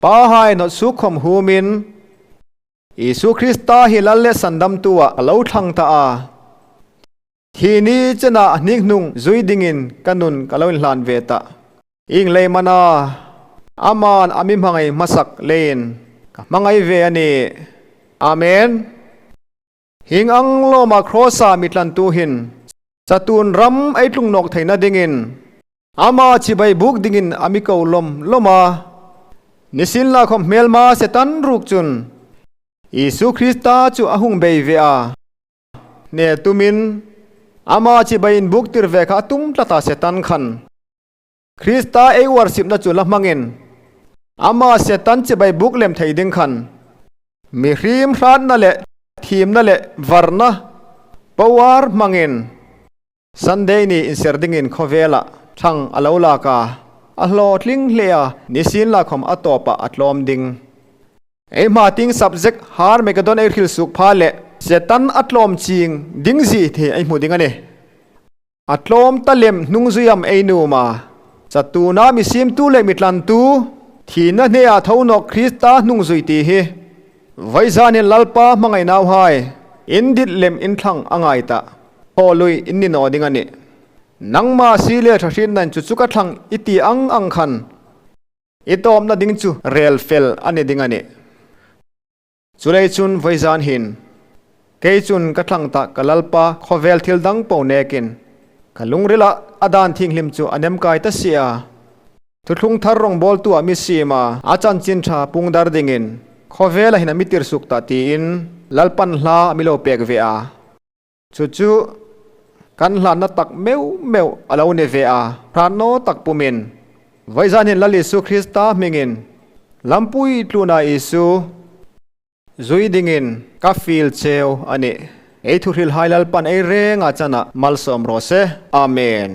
Pa hai nawt suk khawm humin Isu Krista hi lal leh sandamtu ah ka lo thlang ta a. Thi ni chenah a hnik hnung zui dingin ka nun ka lo inhlan ve ta. Ing lei mana aman a mi hmangaih hmasak leiin ka hmangaih ve a ni. Amen. Hing ang lawma Kross-a mi tlantu hin chatun ram ei tlungnawk theihna dingin ama chibai buk dingin a mi ko lawm lawm a. Nisin lakhawm hmelma Setan ruk chun Isu Krista chu a hung bei ve a. Hne tumin ama chibai in buk tir ve kha a tum tlat a Setan khan. Krista ei uarsipna chu la hmangin ama Setan chibai buk lem thei ding khan mi hrim hratna leh thimna leh varna power hmangin Sunday ni inser dingin khawvelah thlang a lo lak a, a hlawhtling hle a, nisin lakhawm a tawpah a tlawm ding. Ei hma ting subject har Megadon ei hril suk pha leh Setan a tlawm ching ding zi thei a hmu ding a ni. A tlawm ta lem hnungzuiam ei num a, chatuna mi simtu leh mi tlantu, thihna hnehah tho nawk Krista hnungzui tih hi Vaizanin Lalpa hmangaih nau hai in dit lem in thlang a ngai ta, haw lui in ni naw ding a ni. Nangmah si leh tha hrin nan chu chu ka thlang i ti ang ang khan i tawpna ding chu rel fel a ni ding a ni. Chulei chun vawi zan hin, kei chun ka thlang ta ka Lalpa khawvel thil dang po nekin ka lungrila a dan thinghlim chu a nem kai ta sia. Thuthlung thar rawngbawltu ah mi sim a, a chanchin tha pung dar dingin khawvela hin a mi tir suk ta tiin Lalpan hla a mi lo pek ve a. Chu chu kan hlanna tak meuh meuh a lo ni ve a, hrannaw tak pumin vawi zan hin Lal Isu Krista hmingin Lampui tluna Isu zui dingin ka feel cheu a ni. Ei thuhrilhai Lalpan ei renga chanah malsawm rawh se. Amen.